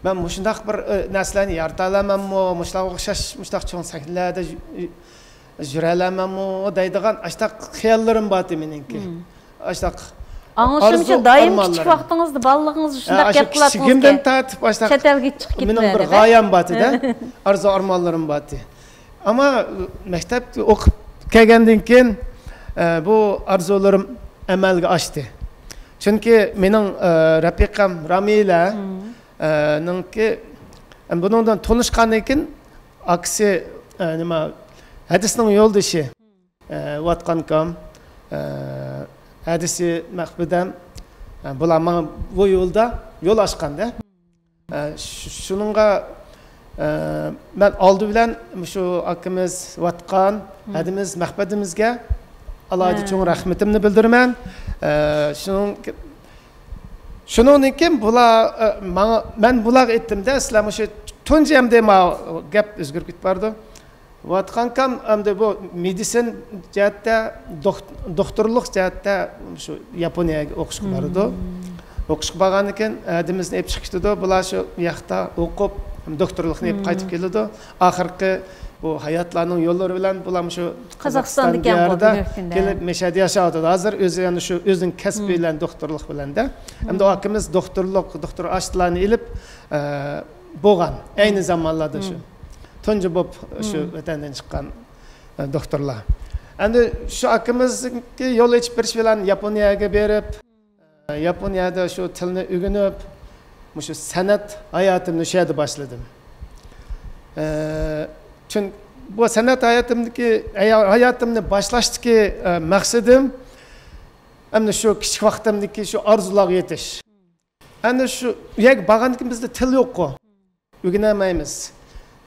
مەن مۇشۇنداق بىر، ئە، نەرسىلەرنى يارىتالامەنمۇ، مۇشۇلارغا ئوخشاش مۇشۇنداق چوڭ سەھنىلەردە يۈ-، يۈ-، يۈرەلەمەنمۇ دەيدىغان ئاشۇنداق خىياللىرىم بارتى مېنىڭكى. مم. ئاشۇنداق ئاڭلىشىمچە، ئارزۇ دائىم ئارمانلىرىم. كىچىك ۋاقتىڭىزدا، بالىلىقىڭىزدا ھە، شۇنداق ئاشۇ گەپ قىلاتتىڭىزكەن. كىچىكىمدىن تارتىپ ئاشۇنداق چەت ئەلگە چىقىپ مېنىڭ كېتىمەن بىر دەپ. غايەم بارتى-دە. ئارزۇ ئارمانلىرىم بارتى. ئەمما مەكتەپتە ئوقۇپ كەلگەندىن كېيىن، ئە، بۇ ئارزۇلىرىم ئەمەلگە ئاشتى. چۈنكى مېنىڭ، ئە، رەپىقەم رامىلە، مم. ئە، نىڭكى، ئە، بۇنىڭدىن تونۇشقاندىن كېيىن ئاكىسى، ئە، نېمە، ھەدىسنىڭ يولدىشى، ئە، ۋاتقانكام، ئە، ھەدىسى مەخپىدەم، ئە، بۇلار ماڭا بۇ يولدا يول ئاچقاندا. ئە، شۇ-، شۇنىڭغا، ئە، مەن ئالدى بىلەن مۇشۇ ئاكىمىز ۋاتقان ھەدىمىز مەخپىدىمىزگە ئالاھىدە چوڭ رەھمىتىمنى بىلدۈرىمەن. ئە، شۇنىڭ، شۇنىڭدىن كېيىن بۇلار، ئە، ماڭا، مەن بۇلارغا ئېيتتىم-دە، سىلەر مۇشۇ تۇنجى ئەمدى ما گەپ ئۆزگىرىپ كېتىپ بارىدۇ. ۋاتقانكام ئەمدى بۇ مېدىسىن جەھەتتە، دوخت-، دوختۇرلۇق جەھەتتە شۇ ياپونىيەگە ئوقۇشقا بارىدۇ. ئوقۇشقا بارغاندىن كېيىن، ھەدىمىزنى ئېلىپ چىقىپ كېتىدۇ. بۇلار شۇ ياقتا ئوقۇپ، دوختۇرلۇقنى ئېلىپ قايتىپ كېلىدۇ. ئاخىرقى بۇ ھاياتلارنىڭ يوللىرى بىلەن بۇلار شۇ قازاقىستان قازاقىستاندىكى دىيارىدا بۇ كۈندە. كېلىپ مەشەدە ياشاۋاتىدۇ. ھازىر ئۆزى يەنە شۇ ئۆزىنىڭ كەسپى بىلەن، دوختۇرلۇق بىلەن-دە. ئەمدى ئۇ ئاكىمىز دوختۇرلۇق، دوختۇر ئاشتىلارنى ئېلىپ، ئە، بولغان. ئەينى زامانلاردا شۇ. تۇنجى بولۇپ شۇ ۋەتەندىن چىققان، ئە، دوختۇرلار. ئەمدى شۇ ئاكىمىزنىڭكى يول ئېچىپ بېرىشى بىلەن ياپونىيەگە بېرىپ، ئە، ياپونىيەدە شۇ تىلنى ئۆگىنىپ، مۇشۇ سەنئەت ھاياتىمنى شۇ يەردە باشلىدىم. ئە، چۈن-، بۇ سەنئەت ھاياتىمدىكى، ھايا-، ھاياتىمنى باشلاشتىكى، ئە، مەقسىتىم ئەمدى شۇ كىچىك ۋاقتىمدىكى شۇ ئارزۇلارغا يېتىش. ئەمدى شۇ يەرگە بارغاندىن كېيىن بىزدە تىل يوققۇ. ئۆگىنەلمەيمىز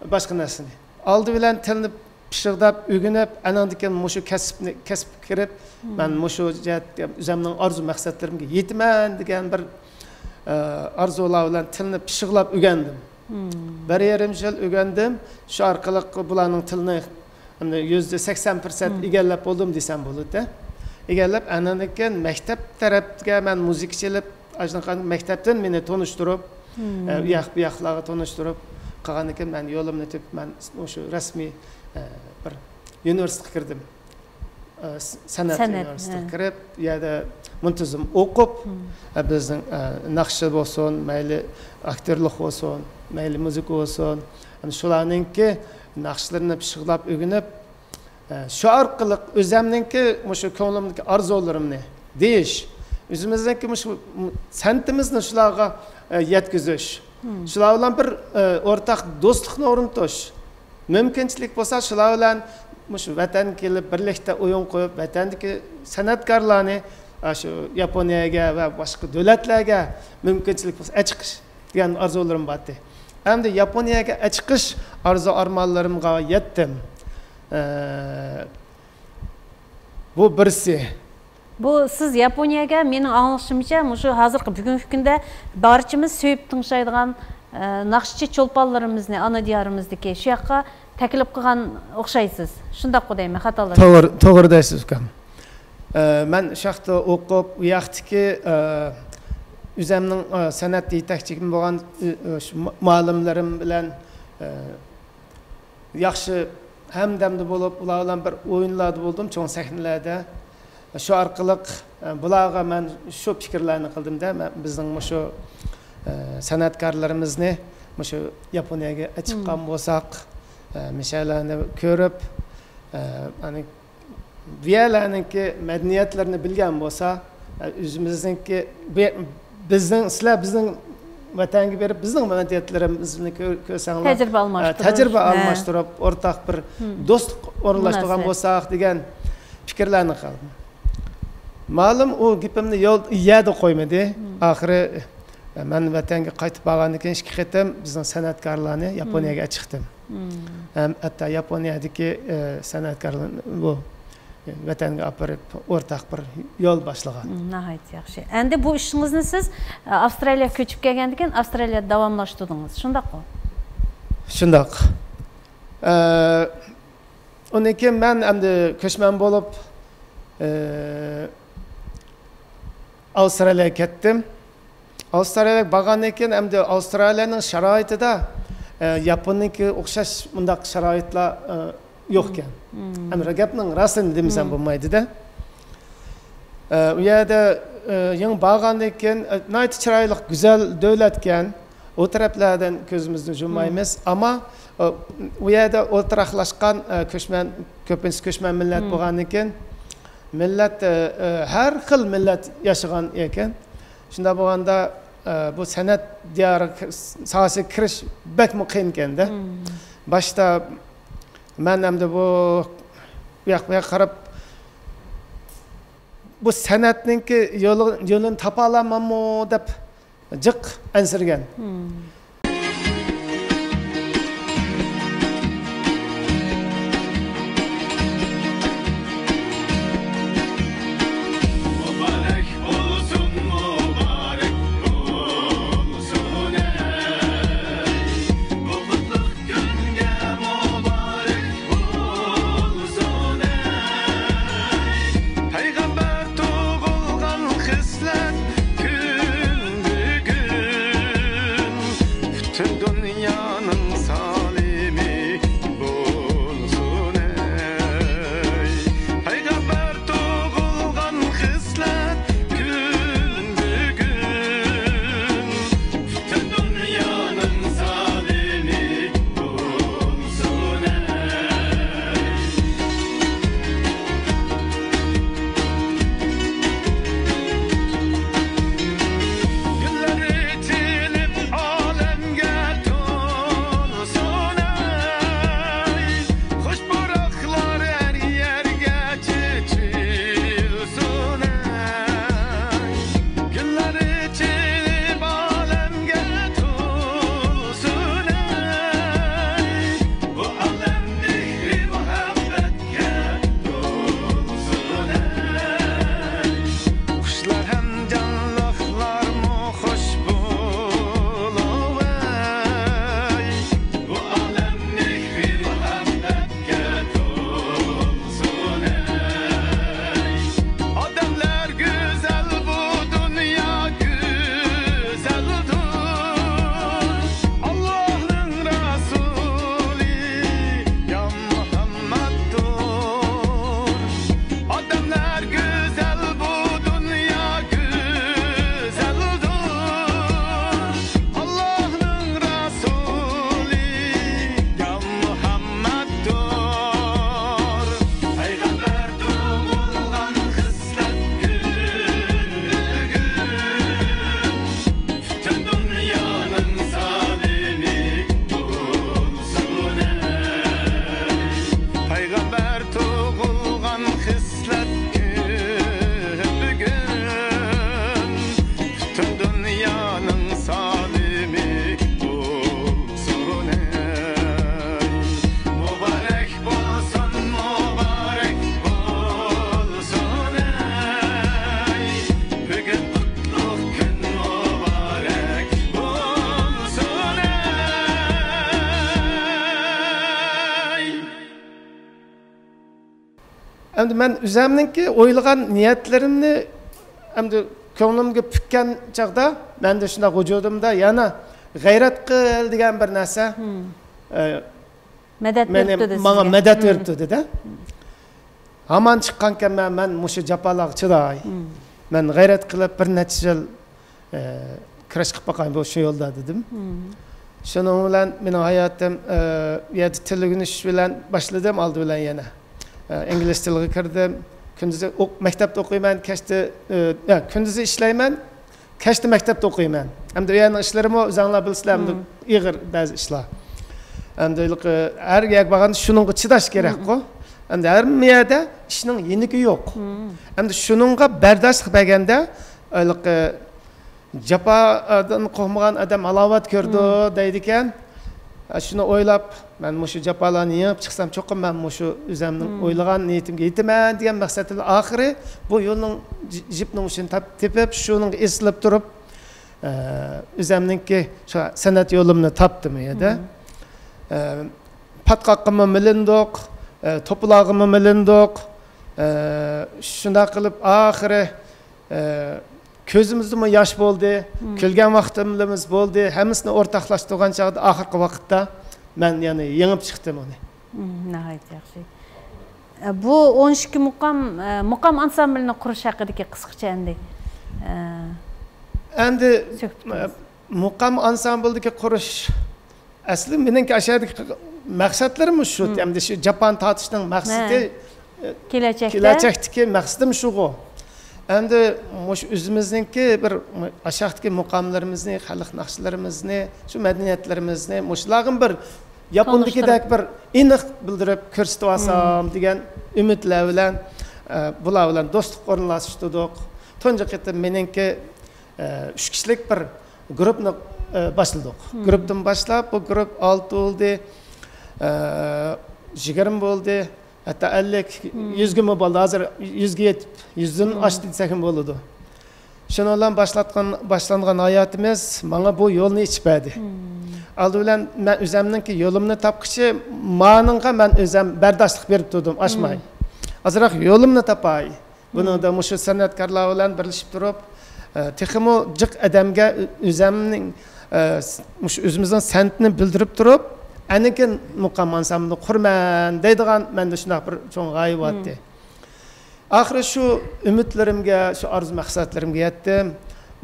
باشقا نەرسىنى. ئالدى بىلەن تىلنى پىششىقلاپ ئۆگىنىپ، ئانىڭدىن كېيىن مۇشۇ كەسىپنى، كەسىپكە كىرىپ، مەن مۇشۇ جەھەتتە ئۆزۈمنىڭ ئارزۇ مەقسەتلىرىمگە يېتىمەن دېگەن بىر، ئە، ئارزۇلار بىلەن تىلنى پىششىقلاپ ئۆگەندىم. بىر يېرىم يىل ئۆگەندىم. شۇ ئارقىلىق بۇلارنىڭ تىلىنى ئەمدى يۈزدە سەكسەن پىرسەنت ئىگىلەپ بولدۇم دېسەم بولىدۇ. ئىگىلەپ، ئاندىن كېيىن مەكتەپ تەرەپكە مەن مۇزىكا چېلىپ، ئاشۇنداق مەكتەپتىن مېنى تونۇشتۇرۇپ، ئە، ئۇ ياق، بۇ ياقلارغا تونۇشتۇرۇپ، قالغاندىن كېيىن مەن يولۇمنى تېپىپ، مەن مۇشۇ رەسمىي، ئە، بىر ئۇنىۋېرسىتېتقا كىردىم. ئە، س-، سەنئەت سەنئەت، ئۇنىۋېرسىتېتىغا ھە. كىرىپ، ئۇ يەردە مۇنتىزىم ئوقۇپ، ئە، بىزنىڭ، ئە، ناخشا بولسۇن، مەيلى ئاكتورلۇق بولسۇن، مەيلى مۇزىكا بولسۇن، ئەنە شۇلارنىڭكى ناخشىلىرىنى پىششىقلاپ ئۆگىنىپ، ئە، شۇ ئارقىلىق ئۆزەمنىڭكى مۇشۇ كۆڭلۈمدىكى ئارزۇلىرىمنى دېيىش، ئۆزىمىزنىڭكى مۇشۇ سەنئىتىمىزنى شۇلارغا، ئە، يەتكۈزۈش، شۇلار بىلەن بىر، ئە، ئورتاق دوستلۇقنى ئورنىتىش، مۇمكىنچىلىك بولسا، شۇلار بىلەن مۇشۇ ۋەتەنگە كېلىپ، بىرلىكتە ئويۇن قويۇپ، ۋەتەندىكى سەنئەتكارلارنى، ئە، شۇ ياپونىيەگە ۋە باشقا دۆلەتلەرگە مۇمكىنچىلىك بولسا ئەچىقىش دېگەن ئارزۇلىرىم بارتى. ئەمدى ياپونىيەگە ئەچىقىش ئارزۇ ئارمانلىرىمغا يەتتىم. ئە، بۇ بىرسى. بۇ سىز ياپونىيەگە، مېنىڭ ئاڭلىشىمچە، مۇشۇ ھازىرقى بۈگۈنكى كۈندە بارچىمىز سۆيۈپ تىڭشايدىغان، ئە، ناخشىچى چولپانلىرىمىزنى ئانا دىيارىمىزدىكى شۇ ياققا تەكلىپ قىلغان ئوخشايسىز. شۇنداققۇ دەيمەن، خاتالاشمىسام. توغرا، توغرا دەيسىز، ئۇكام. ئە، مەن شۇ ياقتا ئوقۇپ، ئۇ ياقتىكى، ئە، ئۆزەمنىڭ، ئە، سەنئەت يېتەكچىم بولغان، ئە، ئە، شۇ مۇ-، مۇئەللىملىرىم بىلەن، ئە، ياخشى ھەمدەمدە بولۇپ، ئۇلار بىلەن بىر ئويۇنلاردا بولدۇم، چوڭ سەھنىلەردە. شۇ ئارقىلىق، ئە، بۇلارغا مەن شۇ پىكىرلەرنى قىلدىم-دە، مەن بىزنىڭ مۇشۇ، ئە، سەنئەتكارلىرىمىزنى مۇشۇ ياپونىيەگە ئەچىققان بولساق، ئە، مۇشۇلارنى كۆرۈپ، ئە، ئەنە بۇ يەرلەرنىڭكى مەدەنىيەتلىرىنى بىلگەن بولسا، ئە، ئۆزىمىزنىڭكى، بۇ، بىزنىڭ، سىلەر بىزنىڭ ۋەتەنگە بېرىپ، بىزنىڭ مەدەنىيەتلىرىمىزنى كۆ-، كۆرسەڭلار، تەجرىبە ئە، ئالماشتۇرۇش. تەجرىبە ھە. ئالماشتۇرۇپ، ئورتاق بىر دوستلۇق ئورۇنلاشتۇرغان مۇناسىۋەت. بولساق دېگەن پىكىرلەرنى قىلدىم. مالىم ئۇ گېپىمنى يول-، يەردە قويمىدى. ئاخىرى، ئە، مەن ۋەتەنگە قايتىپ بارغاندىن كېيىن ئىككى قېتىم بىزنىڭ سەنئەتكارلارنى ياپونىيەگە ئەچىقتىم. ھەم ھەتتا ياپونىيەدىكى، ئە، سەنئەتكارلارنى بۇ ۋەتەنگە ئاپىرىپ، ئورتاق بىر يول باشلىغان. مم، ناھايىتى ياخشى. ئەمدى بۇ ئىشىڭىزنى سىز، ئە، ئاۋسترالىيەگە كۆچۈپ كەلگەندىن كېيىن ئاۋسترالىيەدە داۋاملاشتۇردىڭىز، شۇنداققۇ؟ شۇنداق. ئە، ئۇندىن كېيىن مەن ئەمدى كۆچمەن بولۇپ، ئە، ئاۋسترالىيەگە كەتتىم. ئاۋسترالىيەگە بارغاندىن كېيىن، ئەمدى ئاۋسترالىيەنىڭ شارائىتىدا، ئە، ياپوننىڭكىگە ئوخشاش مۇنداق شارائىتلار، ئە، يوق ئىكەن. مم. ئەمدى گەپنىڭ راستىنى دېمىسەم مم. بولمايدۇ-دە. ئە، ئۇ يەردە، ئە، يېڭى بارغاندىن كېيىن، ئە، ناھايىتى چىرايلىق، گۈزەل دۆلەتكەن. ئۇ تەرەپلەردىن كۆزىمىزنى يۇممايمىز. مم. ئەمما، ئە، ئۇ يەردە ئولتۇراقلاشقان، ئە، كۆچمەن، كۆپىنچىسى كۆچمەن مىللەت مم. بولغاندىن كېيىن، مىللەت، ئە، ئە، ھەر خىل مىللەت ياشىغان ئىكەن. شۇنداق بولغاندا، ئە، بۇ سەنئەت دىيارى ساھەسىگە كىرىش بەكمۇ قىيىن ئىكەن-دە. مم. باشتا مەن ئەمدى بۇ، بۇ ياق، بۇ ياققا قاراپ، بۇ سەنئەتنىڭكى يولى، يولىنى تاپالاماممۇ دەپ جىق ئەنسىرىگەن. مم. مۇبارەك بولسۇن، مۇبارەك بولسۇن، ئەي، بۇ قۇتلۇق كۈنگە مۇبارەك بولسۇن، ئەي، پەيغەمبەر تۇغۇلغان خىسلەت كۈن بۈگۈن. ئەمدى مەن ئۆزەمنىڭكى ئويلىغان نىيەتلىرىمنى ئەمدى كۆڭلۈمگە پۈككەن چاغدا، مەندە شۇنداق ۋۇجۇدۇمدا يەنە غەيرەت قىل دېگەن بىر نەرسە، ئە، مەدەت مېنى، بېرىپتۇ دە ماڭا سىزگە. مەدەت بېرىپتۇ دېدى. ھامان چىققانكەنمەن، مەن مۇشۇ جاپالارغا چىداي. مەن غەيرەت قىلىپ بىر نەچچە يىل، ئە، كۈرەش قىلىپ باقاي بۇ شۇ يولدا دېدىم. شۇنىڭ بىلەن مېنىڭ ھاياتىم، ئە، بۇ يەردە تىل ئۆگىنىش بىلەن باشلىدىم ئالدى بىلەن يەنە. ئە، ئىنگلىز تىلىغا كىردىم. كۈندۈزى ئوق-، مەكتەپتە ئوقۇيمەن، كەچتە، ئە، يا، كۈندۈزى ئىشلەيمەن، كەچتە مەكتەپتە ئوقۇيمەن. ئەمدى ئۇ يەرنىڭ ئىشلىرىمۇ ئۆزۈڭلار بىلىسىلەر، ئەمدى ئېغىر بەزى ئىشلار. ئەمدى ھېلىقى ھەر يەرگە بارغاندا شۇنىڭغا چىداش كېرەكقۇ. ئەمدى ھەممە يەردە ئىشنىڭ يېنىكى يوق. ئەمدى شۇنىڭغا بەرداشلىق بەرگەندە، ھېلىقى جاپادىن قورقمىغان ئادەم ھالاۋەت كۆرىدۇ دەيدىكەن. شۇنى ئويلاپ، مەن مۇشۇ جاپالارنى يېڭىپ چىقسام، چوقۇم مەن مۇشۇ ئۆزەمنىڭ ئويلىغان نىيىتىمگە يېتىمەن دېگەن مەقسەت بىلەن ئاخىرى بۇ يولنىڭ جى-، جىپنىڭ ئۇچىنى تاپ-، تېپىپ، شۇنىڭغا ئېسىلىپ تۇرۇپ، ئە، ئۆزەمنىڭكى شۇ سەنئەت يولۇمنى تاپتىم ئۇ يەردە. ئە، پاتقاققىمۇ مىلىندۇق، ئە، توپىلاغىمۇ مىلىندۇق. ئە، شۇنداق قىلىپ ئاخىرى، ئە، كۆزىمىزدىمۇ ياش بولدى، كۈلگەن ۋاقتىمىز بولدى، ھەممىسىنى ئورتاقلاشتۇرغان چاغدا ئاخىرقى ۋاقىتتا مەن يەنە يېڭىپ چىقتىم ئۇنى. ناھايىتى ياخشى. ئە، بۇ ئون ئىككى مۇقام، ئە، مۇقام ئانسامبىلىنى قۇرۇش ھەققىدىكى قىسقىچە ئەمدى، ئە، ئەمدى، سۆھبىتىمىز. ئە، مۇقام ئانسامبىلدىكى قۇرۇش، ئەسلى مېنىڭكى ئاشۇ يەردىكى مەقسەتلىرىم شۇ. ئەمدى شۇ جاپان تارتىشنىڭ مەقسىتى، ئە، كېلەچەكتە؟ كېلەچەكتىكى مەقسىتىم شۇغۇ. ئەمدى مۇشۇ ئۆزىمىزنىڭكى بىر ئاشاقتىكى مۇقاملىرىمىزنى، خەلق ناخشىلىرىمىزنى، شۇ مەدەنىيەتلىرىمىزنى مۇشۇلارغىمۇ بىر ياپوندىكىدەك بىر ئېنىق بىلدۈرۈپ كۆرسىتىۋالسام دېگەن ئۈمىدلەر بىلەن، ئە، بۇلار بىلەن دوستلۇق ئورۇنلاشتۇردۇق. تۇنجى قېتىم مېنىڭكى، ئە، ئۈچ كىشىلىك بىر گۇرۇپنى، ئە، باشلىدۇق. گۇرۇپتىن باشلاپ، بۇ گۇرۇپ ئالتە بولدى، ئە، يىگىرمە بولدى، ھەتتا ئەللىك، يۈزگىمۇ بولدى. ھازىر يۈزگە يېتىپ، يۈزدىن ئاشتى دېسەكمۇ بولىدۇ. شۇنىڭ بىلەن باشلاتقان، باشلانغان ھاياتىمىز ماڭا بۇ يولنى ئېچىپ بەردى. ئالدى بىلەن مەن ئۆزەمنىڭكى يولۇمنى تاپقۇچە مانىڭغا مەن ئۆزەم بەرداشلىق بېرىپ تۇردۇم، ئاشماي. ئازراق يولۇمنى تاپاي. بۇنىڭدا مۇشۇ سەنئەتكارلار بىلەن بىرلىشىپ تۇرۇپ، ئە، تېخىمۇ جىق ئادەمگە ئۆ-، ئۆزەمنىڭ، ئە، س-، مۇشۇ ئۆزىمىزنىڭ سەنئىتىنى بىلدۈرۈپ تۇرۇپ، ئەنىكىن مۇقام ئانسامبىلىنى قۇرىمەن دەيدىغان مەندە شۇنداق بىر چوڭ غايە بارتى. ئاخىرى شۇ ئۈمىدلىرىمگە، شۇ ئارزۇ مەقسەتلىرىمگە يەتتىم.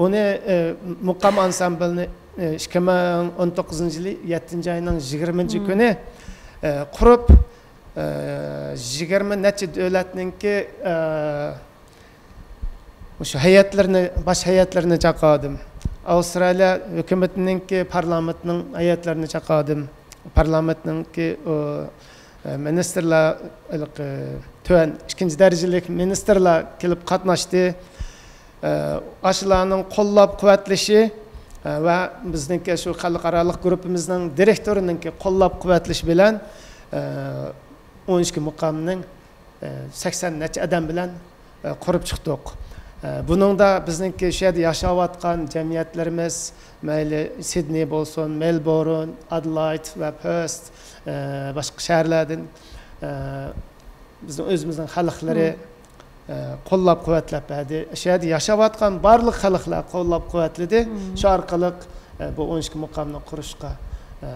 ئۇنى، ئە، مۇقام ئانسامبىلىنى، ئە، ئىككى مىڭ ئون توققۇزىنچى يىلى يەتتىنچى ئاينىڭ يىگىرمىنچى كۈنى، ئە، قۇرۇپ، ئە، يىگىرمە نەچچە دۆلەتنىڭكى، ئە، مۇشۇ ھەيئەتلىرىنى، باش ھەيئەتلىرىنى چاقىردىم. ئاۋسترالىيە ھۆكۈمىتىنىڭكى پارلامېنتنىڭ ھەيئەتلىرىنى چاقىردىم. پارلامېنتنىڭكى ئۇ، ئە، مىنىستىرلار، ھېلىقى تۆۋەن ئىككىنچى دەرىجىلىك مىنىستىرلار كېلىپ قاتناشتى. ئە، ئاشۇلارنىڭ قوللاپ قۇۋۋەتلىشى، ئە، ۋە بىزنىڭكى شۇ خەلقئارالىق گۇرۇپپىمىزنىڭ دىرېكتورىنىڭكى قوللاپ قۇۋۋەتلىشى بىلەن، ئە، ئون ئىككى مۇقامنىڭ، ئە، سەكسەن نەچچە ئادەم بىلەن، ئە، قۇرۇپ چىقتۇق. ئە، بۇنىڭدا بىزنىڭكى شۇ يەردە ياشاۋاتقان جەمئىيەتلىرىمىز، مەيلى سىدنېي بولسۇن، مېلبورن، ئادېلايد ۋە پېرس، ئە، باشقا شەھەرلەردىن، ئە، بىزنىڭ ئۆزىمىزنىڭ خەلقلىرى، ئە، قوللاپ قۇۋۋەتلەپ بەردى. شۇ يەردە ياشاۋاتقان بارلىق خەلقلەر قوللاپ قۇۋۋەتلىدى. شۇ ئارقىلىق، ئە، بۇ ئون ئىككى مۇقامنى قۇرۇشقا، ئە،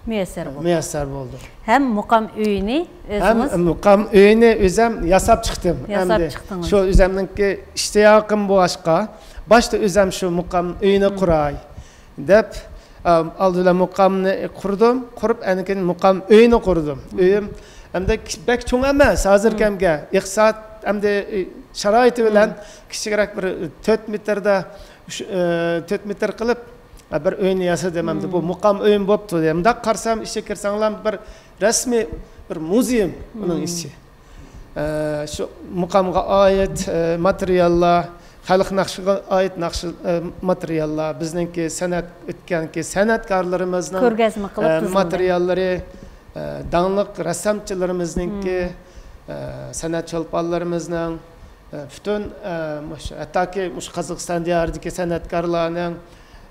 مۇيەسسەر بولدى. مۇيەسسەر بولدى. ھەم مۇقام ئۆيىنى ھەم ئۆزىڭىز؟ مۇقام ئۆيىنى ئۆزەم ياساپ چىقتىم. ياساپ ئەمدى چىقتىڭىز. شۇ ئۆزەمنىڭكى ئىشتىياقىم بولغاچقا، باشتا ئۆزەم شۇ مۇقام ئۆيىنى قۇراي دەپ، ئە، ئالدى بىلەن مۇقامنى قۇردۇم، قۇرۇپ ئاندىن كېيىن مۇقام ئۆيىنى قۇردۇم. ئۆيۈم ئەمدى بەك چوڭ ئەمەس، ھازىركەمگە ئىقتىساد ئەمدى، ئە، شارائىتى بىلەن كىچىكرەك بىر تۆت مېتىردا، ئۈچ، ئە، تۆت مېتىر قىلىپ، ئە، بىر ئۆينى ياسىدىم ئەمدى. بۇ مۇقام ئۆيۈم بوپتۇ. مۇنداق قارىسام، ئىچىگە كىرسەڭلار بىر رەسمىي بىر مۇزېيۇم ئۇنىڭ ئىچى. ئە، شۇ مۇقامغا ئائىت، ئە، ماتېرىياللار، خەلق ناخشىغا ئائىت ناخشا، ئە، ماتېرىياللار، بىزنىڭكى سەنئەت ئۆتكەنكى سەنئەتكارلىرىمىزنىڭ، كۆرگەزمە قىلىپ ئە، تىزىلدى. ماتېرىياللىرى، ئە، داڭلىق رەسسامچىلىرىمىزنىڭكى، ئە، سەنئەت چولپانلىرىمىزنىڭ، ئە، پۈتۈن، ئە، مۇشۇ، ھەتتاكى مۇشۇ قازاقىستان دىيارىدىكى سەنئەتكارلارنىڭ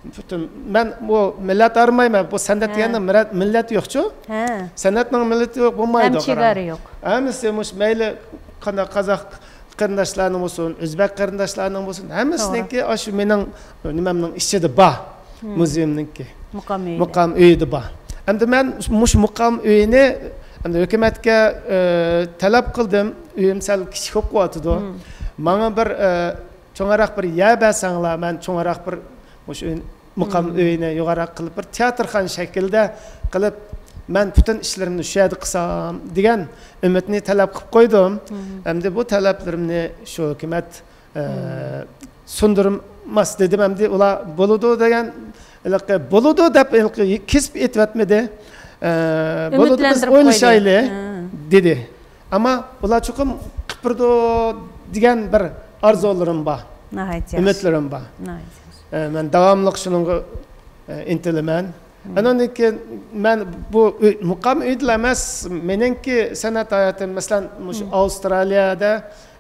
پۈتۈن، مەن بۇ مىللەت ئايرىمايمەن، بۇ سەنئەت دېگەننىڭ مىللەت، مىللەت يوقچۇ؟ سەنئەتنىڭ مىللىتى يوق بولمايدۇ، ھەم چېگرا يوق. ھەممىسى مۇشۇ مەيلى قانداق قازاق قېرىنداشلارنىڭ بولسۇن، ئۆزبەك قېرىنداشلارنىڭ بولسۇن، ھەممىسىنىڭكى ئاشۇ مېنىڭ نېمەمنىڭ ئىچىدە بار. مۇزېيىمنىڭكى. مۇقام ئۆيىدە. مۇقام ئۆيىدە بار. ئەمدى مەن مۇشۇ مۇقام ئۆيىنى ئەمدى ھۆكۈمەتكە، ئە، تەلەپ قىلدىم. ئۆيۈم سەل كىچىك بولۇپ قېلىۋاتىدۇ. ماڭا بىر، ئە، چوڭراق بىر يەر بەرسەڭلار، مەن چوڭراق بىر مۇشۇ ئۆي-، مۇقام ئۆيىنى يوغانراق قىلىپ، بىر تىياتىرخانا شەكلىدە قىلىپ، مەن پۈتۈن ئىشلىرىمنى شۇ يەردە قىلسام دېگەن ئۈمىدنى تەلەپ قىلىپ قويدۇم. ئەمدى بۇ تەلەپلىرىمنى شۇ ھۆكۈمەت، ئە، سۇندۇرماس دېدىم. ئەمدى ئۇلار بولىدۇ دېگەن، ھېلىقى بولىدۇ دەپ ھېلىقى كېسىپ ئېيتىۋەتمىدى. ئە، بولىدۇ، بىز ئويلىشايلى دېدى. ئەمما ئۇلار چوقۇم قىلىپ بېرىدۇ دېگەن بىر ئارزۇلىرىم بار، ناھايىتى ياخشى. ئۈمىدلىرىم بار. ناھايىتى ياخشى. ئە، مەن داۋاملىق شۇنىڭغا، ئە، ئىنتىلىمەن. ئانىڭدىن كېيىن مەن بۇ ئۆي، مۇقام ئۆيدىلا ئەمەس، مېنىڭكى سەنئەت ھاياتىم، مەسىلەن، مۇشۇ ئاۋسترالىيەدە،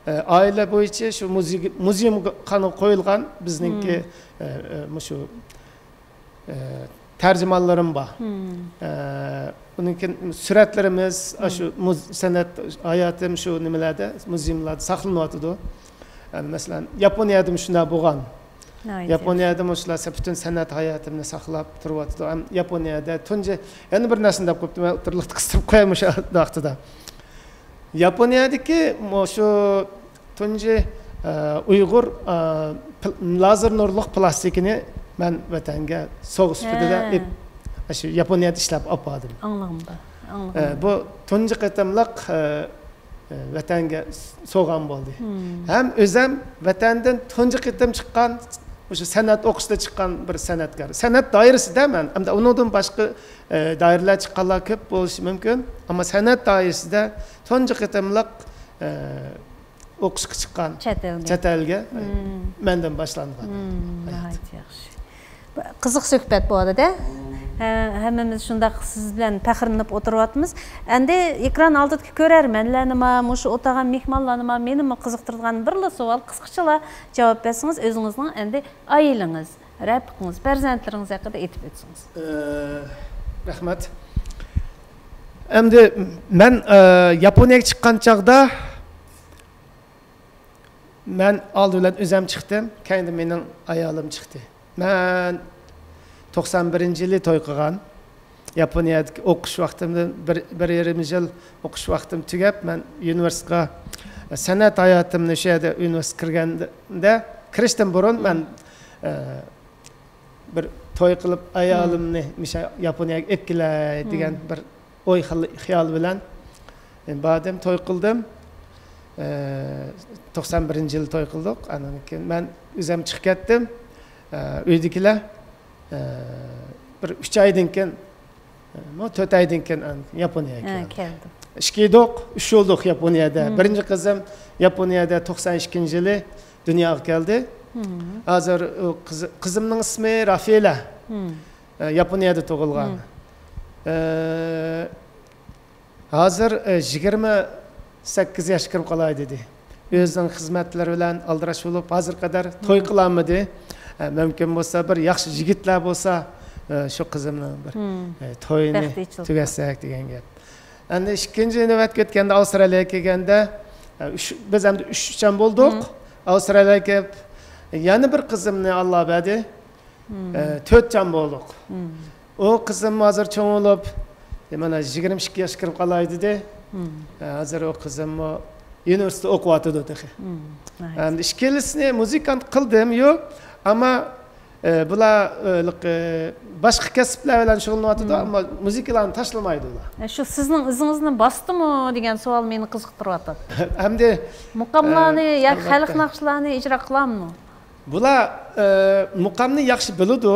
ئە، ئائىلە بويىچە شۇ مۇزېي-، مۇزېيغا قويۇلغان بىزنىڭكى، ئە، ئە، مۇشۇ ئە، تەرجىمانلىرىم بار. ئە، ئۇنىڭ كېيىن سۈرەتلىرىمىز، ئاشۇ مۇز-، سەنئەت ھاياتىم شۇ نېمىلەردە، مۇزېيلاردا ساقلىنىۋاتىدۇ. ئە، مەسىلەن، ياپونىيەدىمۇ شۇنداق بولغان. ناھايىتى ياپونىيەدىمۇ شۇلار سە-، پۈتۈن سەنئەت ھاياتىمنى ساقلاپ تۇرۇۋاتىدۇ. ھەم ياپونىيەدە تۇنجى، يەنە بىر نەرسىنى دەپ قويۇپتىمەن، ئوتتۇرىلىقتا قىستۇرۇپ قوياي مۇشۇ ۋاقتىدا. ياپونىيەدىكى مۇشۇ تۇنجى، ئە، ئۇيغۇر، ئە، پل-، لازېر نۇرلۇق پىلاستىكىنى مەن ۋەتەنگە سوۋغا سۈپىتىدە ئېپ-، شۇ ياپونىيەدە ئىشلەپ ئاپاردىم. ئاڭلىغىنىمدا، ئە، ئاڭلىغىنىمدا. بۇ تۇنجى قېتىملىق، ئە، ئە، ۋەتەنگە س-، سوۋغام بولدى. ھەم ئۆزەم ۋەتەندىن تۇنجى قېتىم چىققان مۇشۇ سەنئەت ئوقۇشىدا چىققان بىر سەنئەتكار. سەنئەت دائىرىسىدە مەن، ئەمدى ئۇنىڭدىن باشقا، ئە، دائىرىلەر چىققانلار كۆپ بولۇشى مۇمكىن. ئەمما سەنئەت دائىرىسىدە تۇنجى قېتىملىق، ئە، ئوقۇشقا چىققان چەت ئەلگە. چەت ئەلگە، مەندىن باشلانغان. ناھايىتى ياخشى. قىزىق سۆھبەت بولدى-دە. ھە، ھەممىمىز شۇنداق سىز بىلەن پەخىرلىنىپ ئولتۇرۇۋاتىمىز. ئەمدى ئېكران ئالدىدىكى كۆرەرمەنلەرنىمۇ، مۇشۇ ئولتۇرغان مېھمانلارنىمۇ، مېنىمۇ قىزىقتۇرىدىغان بىرلا سوئال، قىسقىچىلا جاۋاب بەرسىڭىز، ئۆزىڭىزنىڭ ئەمدى ئائىلىڭىز، رەپىقىڭىز، پەرزەنتلىرىڭىز ھەققىدە ئېيتىپ ئۆتسىڭىز. ئە، رەھمەت. ئەمدى مەن، ئە، ياپونىيەگە چىققان چاغدا مەن ئالدى بىلەن ئۆزۈم چىقتىم، كەينىدىن مېنىڭ ئايالىم چىقتى. مەن توقسان بىرىنچى يىلى توي قىلغان. ياپونىيەدىكى ئوقۇش ۋاقتىمدىن بىر، بىر يېرىم يىل ئوقۇش ۋاقتىم تۈگەپ، مەن ئۇنىۋېرسىتېتقا، سەنئەت ھاياتىمنى شۇ يەردە ئۇنىۋېرسىتېتقا كىرگەندە، كىرىشتىن بۇرۇن مەن، ئە، بىر توي قىلىپ، ئايالىمنى مۇشۇ ياپونىيەگە ئېلىپ كېلەي دېگەن بىر ئوي خىل-، خىيال بىلەن، ئە، باردىم، توي قىلدىم. ئە، توقسان بىرىنچى يىلى توي قىلدۇق. ئاندىن كېيىن مەن ئۆزۈم چىقىپ كەتتىم. ئە، ئۆيدىكىلەر، ئە، بىر ئۈچ ئايدىن كېيىن، ئە، مۇ-، تۆت ئايدىن كېيىن، ئە، ياپونىيەگە كەلدىم. ئىككى ئىدۇق، ئۈچ بولدۇق ياپونىيەدە. بىرىنچى قىزىم ياپونىيەدە توقسان ئىككىنچى يىلى دۇنياغا كەلدى. ھازىر ئۇ قىز-، قىزىمنىڭ ئىسمى رافېلا. ئە، ياپونىيەدە تۇغۇلغان. ئە، ھازىر، ئە، يىگىرمە سەككىز ياشقا كىرىپ قالاي دېدى. ئۆزىنىڭ خىزمەتلىرى بىلەن ئالدىراش بولۇپ، ھازىرغا قەدەر توي قىلالمىدى. ئە، مۇمكىن بولسا، بىر ياخشى يىگىتلەر بولسا، ئە، شۇ قىزىمنىڭ بىر، ئە، تويىنى تۈگەتسەك دېگەن گەپ. ئەمدى ئىككىنچى نۆۋەتكە ئۆتكەندە، ئاۋسترالىيەگە كەلگەندە، ئە، ئۈچ، بىز ئەمدى ئۈچ، ئۈچەن بولدۇق. ئاۋسترالىيەگە كېلىپ، يەنە بىر قىزىمنى ئاللا بەردى. ئە، تۆت جان بولدۇق. ئۇ قىزىم ھازىر چوڭ بولۇپ، ئە، مانا يىگىرمە ئىككى ياشقا كىرىپ قالاي دېدى. ئە، ھازىر ئۇ قىزىممۇ ئۇنىۋېرسىتېتتا ئوقۇۋاتىدۇ تېخى. ئەمدى ئىككىلىسىنى مۇزىكانت قىلدىم، يوق. ئەمما، ئە، بۇلار، ئە، باشقا كەسىپلەر بىلەن شۇغۇللىنىۋاتىدۇ، ئەمما مۇزىكىلارنى تاشلىمايدۇ ئۇلار. ئە، شۇ سىزنىڭ ئىزىڭىزنى باستىمۇ دېگەن سوئال مېنى قىزىقتۇرۇۋاتىدۇ. ئەمدى، مۇقاملارنى ئە، ياكى خەلق ناخشىلارنى ئىجرا قىلامدۇ؟ بۇلار، ئە، مۇقامنى ياخشى بىلىدۇ.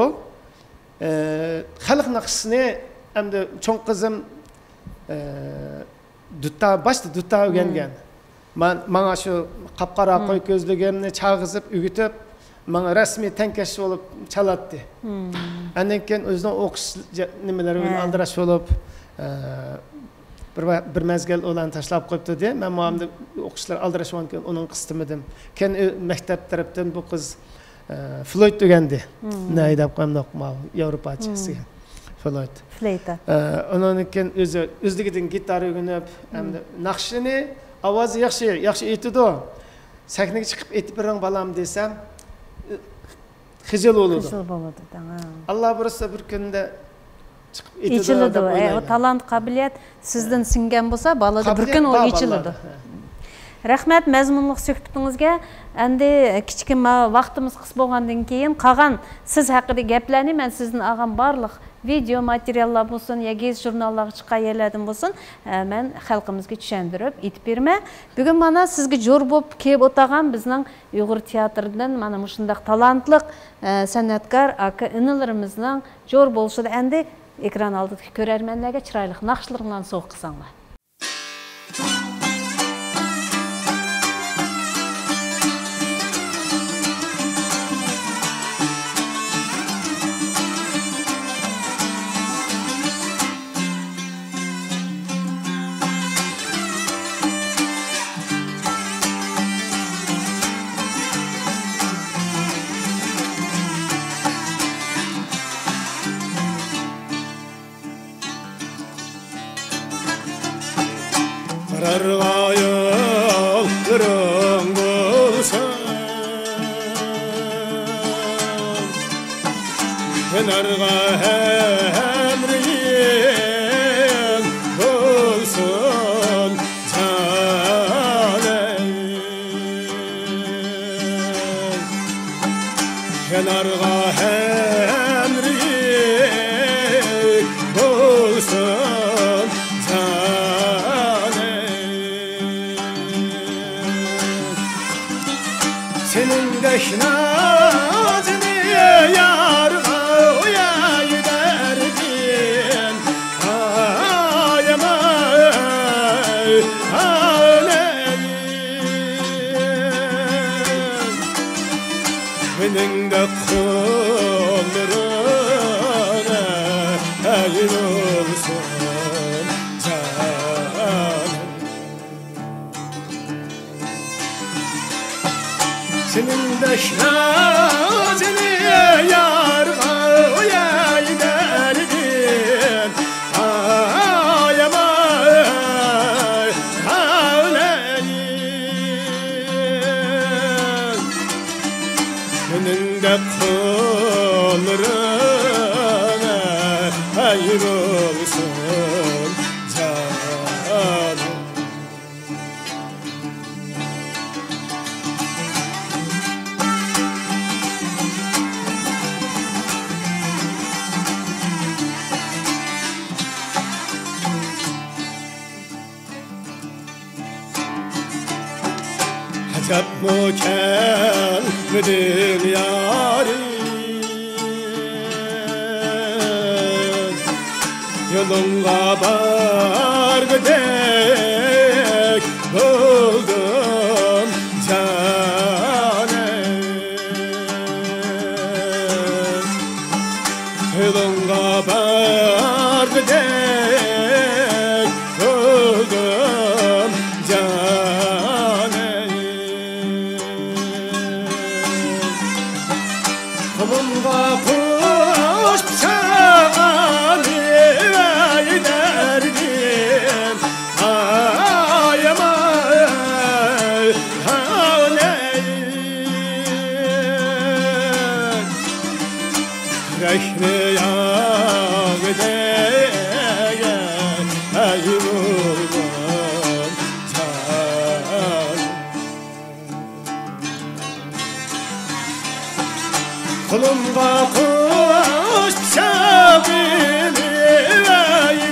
ئە، خەلق ناخشىسىنى ئەمدى چوڭ قىزىم، ئە، دۇتار، باشتا دۇتار ئۆگەنگەن. ما-، ماڭا شۇ قاپقارا قوي كۆزلۈكۈمنى چاغىزىپ، ئۆگىتىپ، ماڭا رەسمىي تەڭكەش بولۇپ چالاتتى. ئاندىن كېيىن ئۆزىنىڭ ئوقۇش جە-، نېمىلىرى بىلەن ئالدىراش بولۇپ، ئە، بىر ۋا-، بىر مەزگىل ئۇلارنى تاشلاپ قويۇپ تۇردى. مەن مۇئەمدە ئوقۇشلار ئالدىراش بولغاندىكىن ئۇنىڭغا قىستىمىدىم. كېيىن ئۆ-، مەكتەپ تەرەپتىن بۇ قىز، ئە، فلويت ئۆگەندى. نەي دەپ قويامدۇق، ماۋۇ ياۋروپاچىسى. فلويت. فلېيتا. ئە، ئۇنىڭدىن كېيىن ئۆزى، ئۆزلۈكىدىن گىتار ئۆگىنىپ، ئەمدى ناخشىنى ئاۋازى ياخشى، ياخشى ئېيتىدۇ. سەھنىگە چىقىپ ئېيتىپ بېرىڭ بالام دېسەم، خىجىل بولىدۇ. خىجىل بولىدۇ، ھە. ئاللا بۇيرۇسا بىر كۈندە چىقىپ ئېيتىدۇ ئېچىلىدۇ. دەپ ئە، ئۇ ئويلايمەن. تالانت، قابىلىيەت سىزدىن سىڭگەن بولسا، بالىدا بىر قابىلىيەت كۈن ئۇ بار ئېچىلىدۇ. بالىلاردا، ھە. رەھمەت مەزمۇنلۇق سۆھبىتىڭىزگە. ئەمدى كىچىككىنە ۋاقتىمىز قىس بولغاندىن كېيىن، قالغان سىز ھەققىدە گەپلەرنى مەن سىزدىن ئالغان بارلىق ۋىدېئو ماتېرىياللار بولسۇن يا گېزىت ژۇرناللارغا چىققان يەرلەردىن بولسۇن، ئە، مەن خەلقىمىزگە چۈشەندۈرۈپ ئېيتىپ بېرىمەن. بۈگۈن مانا سىزگە جور بولۇپ كېلىپ ئولتۇرغان بىزنىڭ ئۇيغۇر تىياتىرىدىن مانا مۇشۇنداق تالانتلىق، ئە، سەنئەتكار ئاكا ئىنىلىرىمىزنىڭ جور بولۇشىدا ئەمدى ئېكران ئالدىدىكى كۆرەرمەنلەرگە چىرايلىق ناخشىلىرىڭلارنى سوۋغا قىلساڭلار. قارارغا يوللىرىڭ بولسۇن، ھۈنەرغا ھەمراھىڭ بولسۇن، جانىم. يانارغا ھەمراھ بولسۇن جانىم. سېنىڭدەك نازنى يارغا ئوياي دەردىم. ئايىماي، ئانايىم. مېنىڭدەك قۇللىرىڭ ئەي بولسۇن جانىم. سېنىڭدەك نازنى يارغا ئوياي دەردىم. ئايىماي، ئانايىم. مېنىڭدەك قۇللىرىڭ ئەي بولسۇن جانىم. ئەجەبمۇ كەلمىدىڭ يارىم، يولۇڭغا بارغۇدەك بولدۇم جانىم. يولۇڭغا بارغۇدەك بولدۇم جانىم. قولۇمغا قۇش پىچاقىنى بەردىم. ئايىماي، ئانايىم. يۈرەكنى ياغدى، ئەي بولدۇم جان. قولۇمغا قۇش پىچاقىنى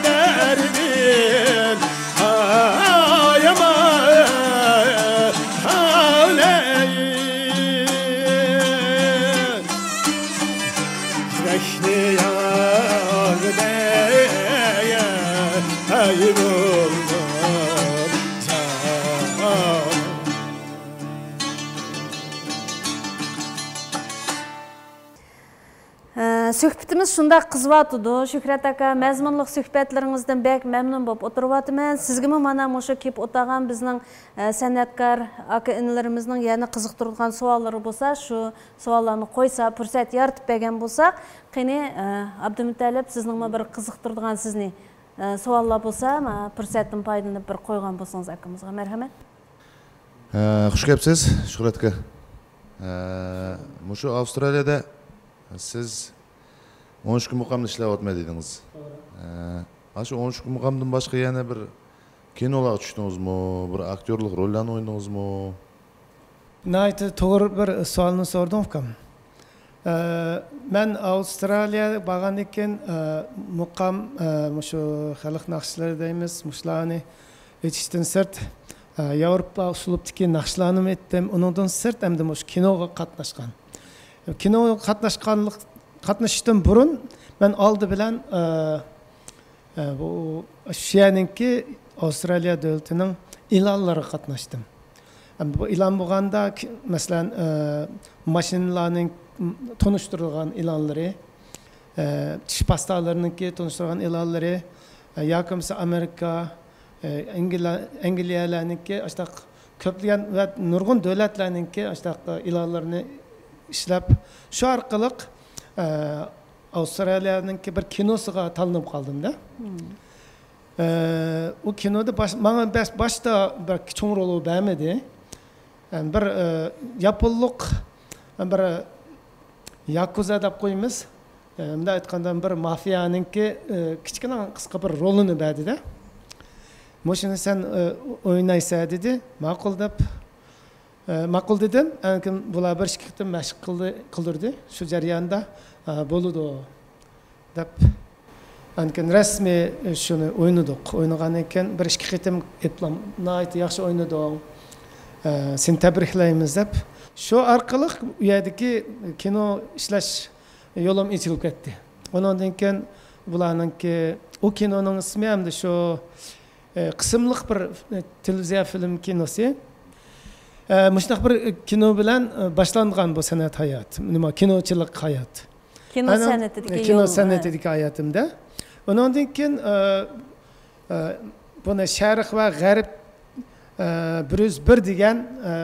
بەردىم. ئايىماي، ئانايىم. يۈرەكنى ياغدى، ئەي بولدۇم جان. ئە، سۆھبىتىمىز شۇنداق قىزىۋاتىدۇ. شۆھرەت ئاكا، مەزمۇنلۇق سۆھبەتلىرىڭىزدىن بەك مەمنۇن بولۇپ ئولتۇرۇۋاتىمەن. سىزگىمۇ مانا مۇشۇ كېلىپ ئولتۇرغان بىزنىڭ، ئە، سەنئەتكار ئاكا-ئىنىلىرىمىزنىڭ يەنە قىزىقتۇرىدىغان سوئاللىرى بولسا، شۇ سوئاللارنى قويسا، پۇرسەت يارىتىپ بەرگەن بولساق. قېنى، ئە، ئابدۇمۇتەللىپ، سىزنىڭمۇ بىر قىزىقتۇرىدىغان سىزنى ئە، سوئاللار بولسا، مانا پۇرسەتتىن پايدىلىنىپ بىر قويغان بولسىڭىز ئاكىمىزغا. مەرھەمەت. ئە، خۇش كەپسىز، شۆھرەت ئاكا. ئە، مۇشۇ ئاۋسترالىيەدە سىز ئون ئىككى مۇقامدا ئىشلەۋاتىمەن دېدىڭىز. توغرا. ئە، ئاشۇ ئون ئىككى مۇقامدىن باشقا يەنە بىر كىنولارغا چۈشتىڭىزمۇ؟ بىر ئاكتيورلۇق روللارنى ئوينىدىڭىزمۇ؟ ناھايىتى توغرا بىر سوئالنى سورىدىڭ، ئۇكام. ئە، مەن ئاۋسترالىيەگە بارغاندىن كېيىن، ئە، مۇقام، ئە، مۇشۇ خەلق ناخشىلىرى دەيمىز، مۇشۇلارنى ئېيتىشتىن سىرت، ئە، ياۋروپا ئۇسلۇبتىكى ناخشىلارنىمۇ ئېيتتىم. ئۇنىڭدىن سىرت ئەمدى مۇشۇ كىنوغا قاتناشقان. كىنوغا قاتناشقانلىق، قاتنىشىشتىن بۇرۇن مەن ئالدى بىلەن، ئە، ئە، بۇ شۇ يەرنىڭكى ئاۋسترالىيە دۆلىتىنىڭ ئېلانلىرىغا قاتناشتىم. ئەمدى بۇ ئېلان بولغاندا، كى-، مەسىلەن، ئە، ماشىنىلارنىڭ تونۇشتۇرۇلغان ئېلانلىرى، ئە، چىش پاستالىرىنىڭكى تونۇشتۇرغان ئېلانلىرى، ئە، ياكى بولمىسا ئامېرىكا، ئە، ئەنگلىيە، ئەنگلىيەلەرنىڭكى ئاشتاق كۆپلىگەن ۋە نۇرغۇن دۆلەتلەرنىڭكى ئاشتاق ئېلانلىرىنى ئىشلەپ، شۇ ئارقىلىق، ئە، ئاۋسترالىيەنىڭكى بىر كىنوسىغا تاللىنىپ قالدىم-دە. ئە، ئۇ كىنودا باش-، ماڭا باش-، باشتا بەك چوڭ رول بەرمىدى. ئە، بىر، ئە، ياپونلۇق، بىر ياكۇزا دەپ قويىمىز. ئە، مۇنداق ئېيتقاندا، بىر مافىيانىڭكى، ئە، كىچىككىنە قىسقا بىر رولىنى بەردى-دە. «مۇشۇنى سەن، ئە، ئوينايسەن» دېدى. ماقۇل دەپ، ئە، ماقۇل دېدىم. ئاندىن كېيىن بۇلار بىر ئىككى قېتىم مەشىق قىلدى، قىلدۇردى شۇ جەرياندا. «ئە، بولىدۇ» دەپ. ئاندىن كېيىن رەسمىي شۇنى ئوينىدۇق. ئوينىغاندىن كېيىن بىر ئىككى قېتىم ئېيتلام، «ناھايىتى ياخشى ئوينىدىڭ، ئە، سېنى تەبرىكلەيمىز» دەپ. شۇ ئارقىلىق ئۇ يەردىكى كىنو ئىشلەش يولۇم ئېچىلىپ كەتتى. ئۇنىڭدىن كېيىن بۇلارنىڭكى، ئۇ كىنونىڭ ئىسمى ئەمدى شۇ، ئە، قىسىملىق بىر، ئە، تېلېۋىزىيە فىلىم كىنوسى. ئە، مۇشۇنداق بىر كىنو بىلەن، ئە، باشلانغان بۇ سەنئەت ھاياتىم، نېمە، كىنوچىلىق ھايات. كىنو ئانا، سەنئىتىدىكى كىنو يول، سەنئىتىدىكى ھاياتىمدا. ئۇنىڭدىن كېيىن، ئە، ئە، بۇنى شەرق ۋە غەرب، ئە، بىر يۈز بىر دېگەن، ئە،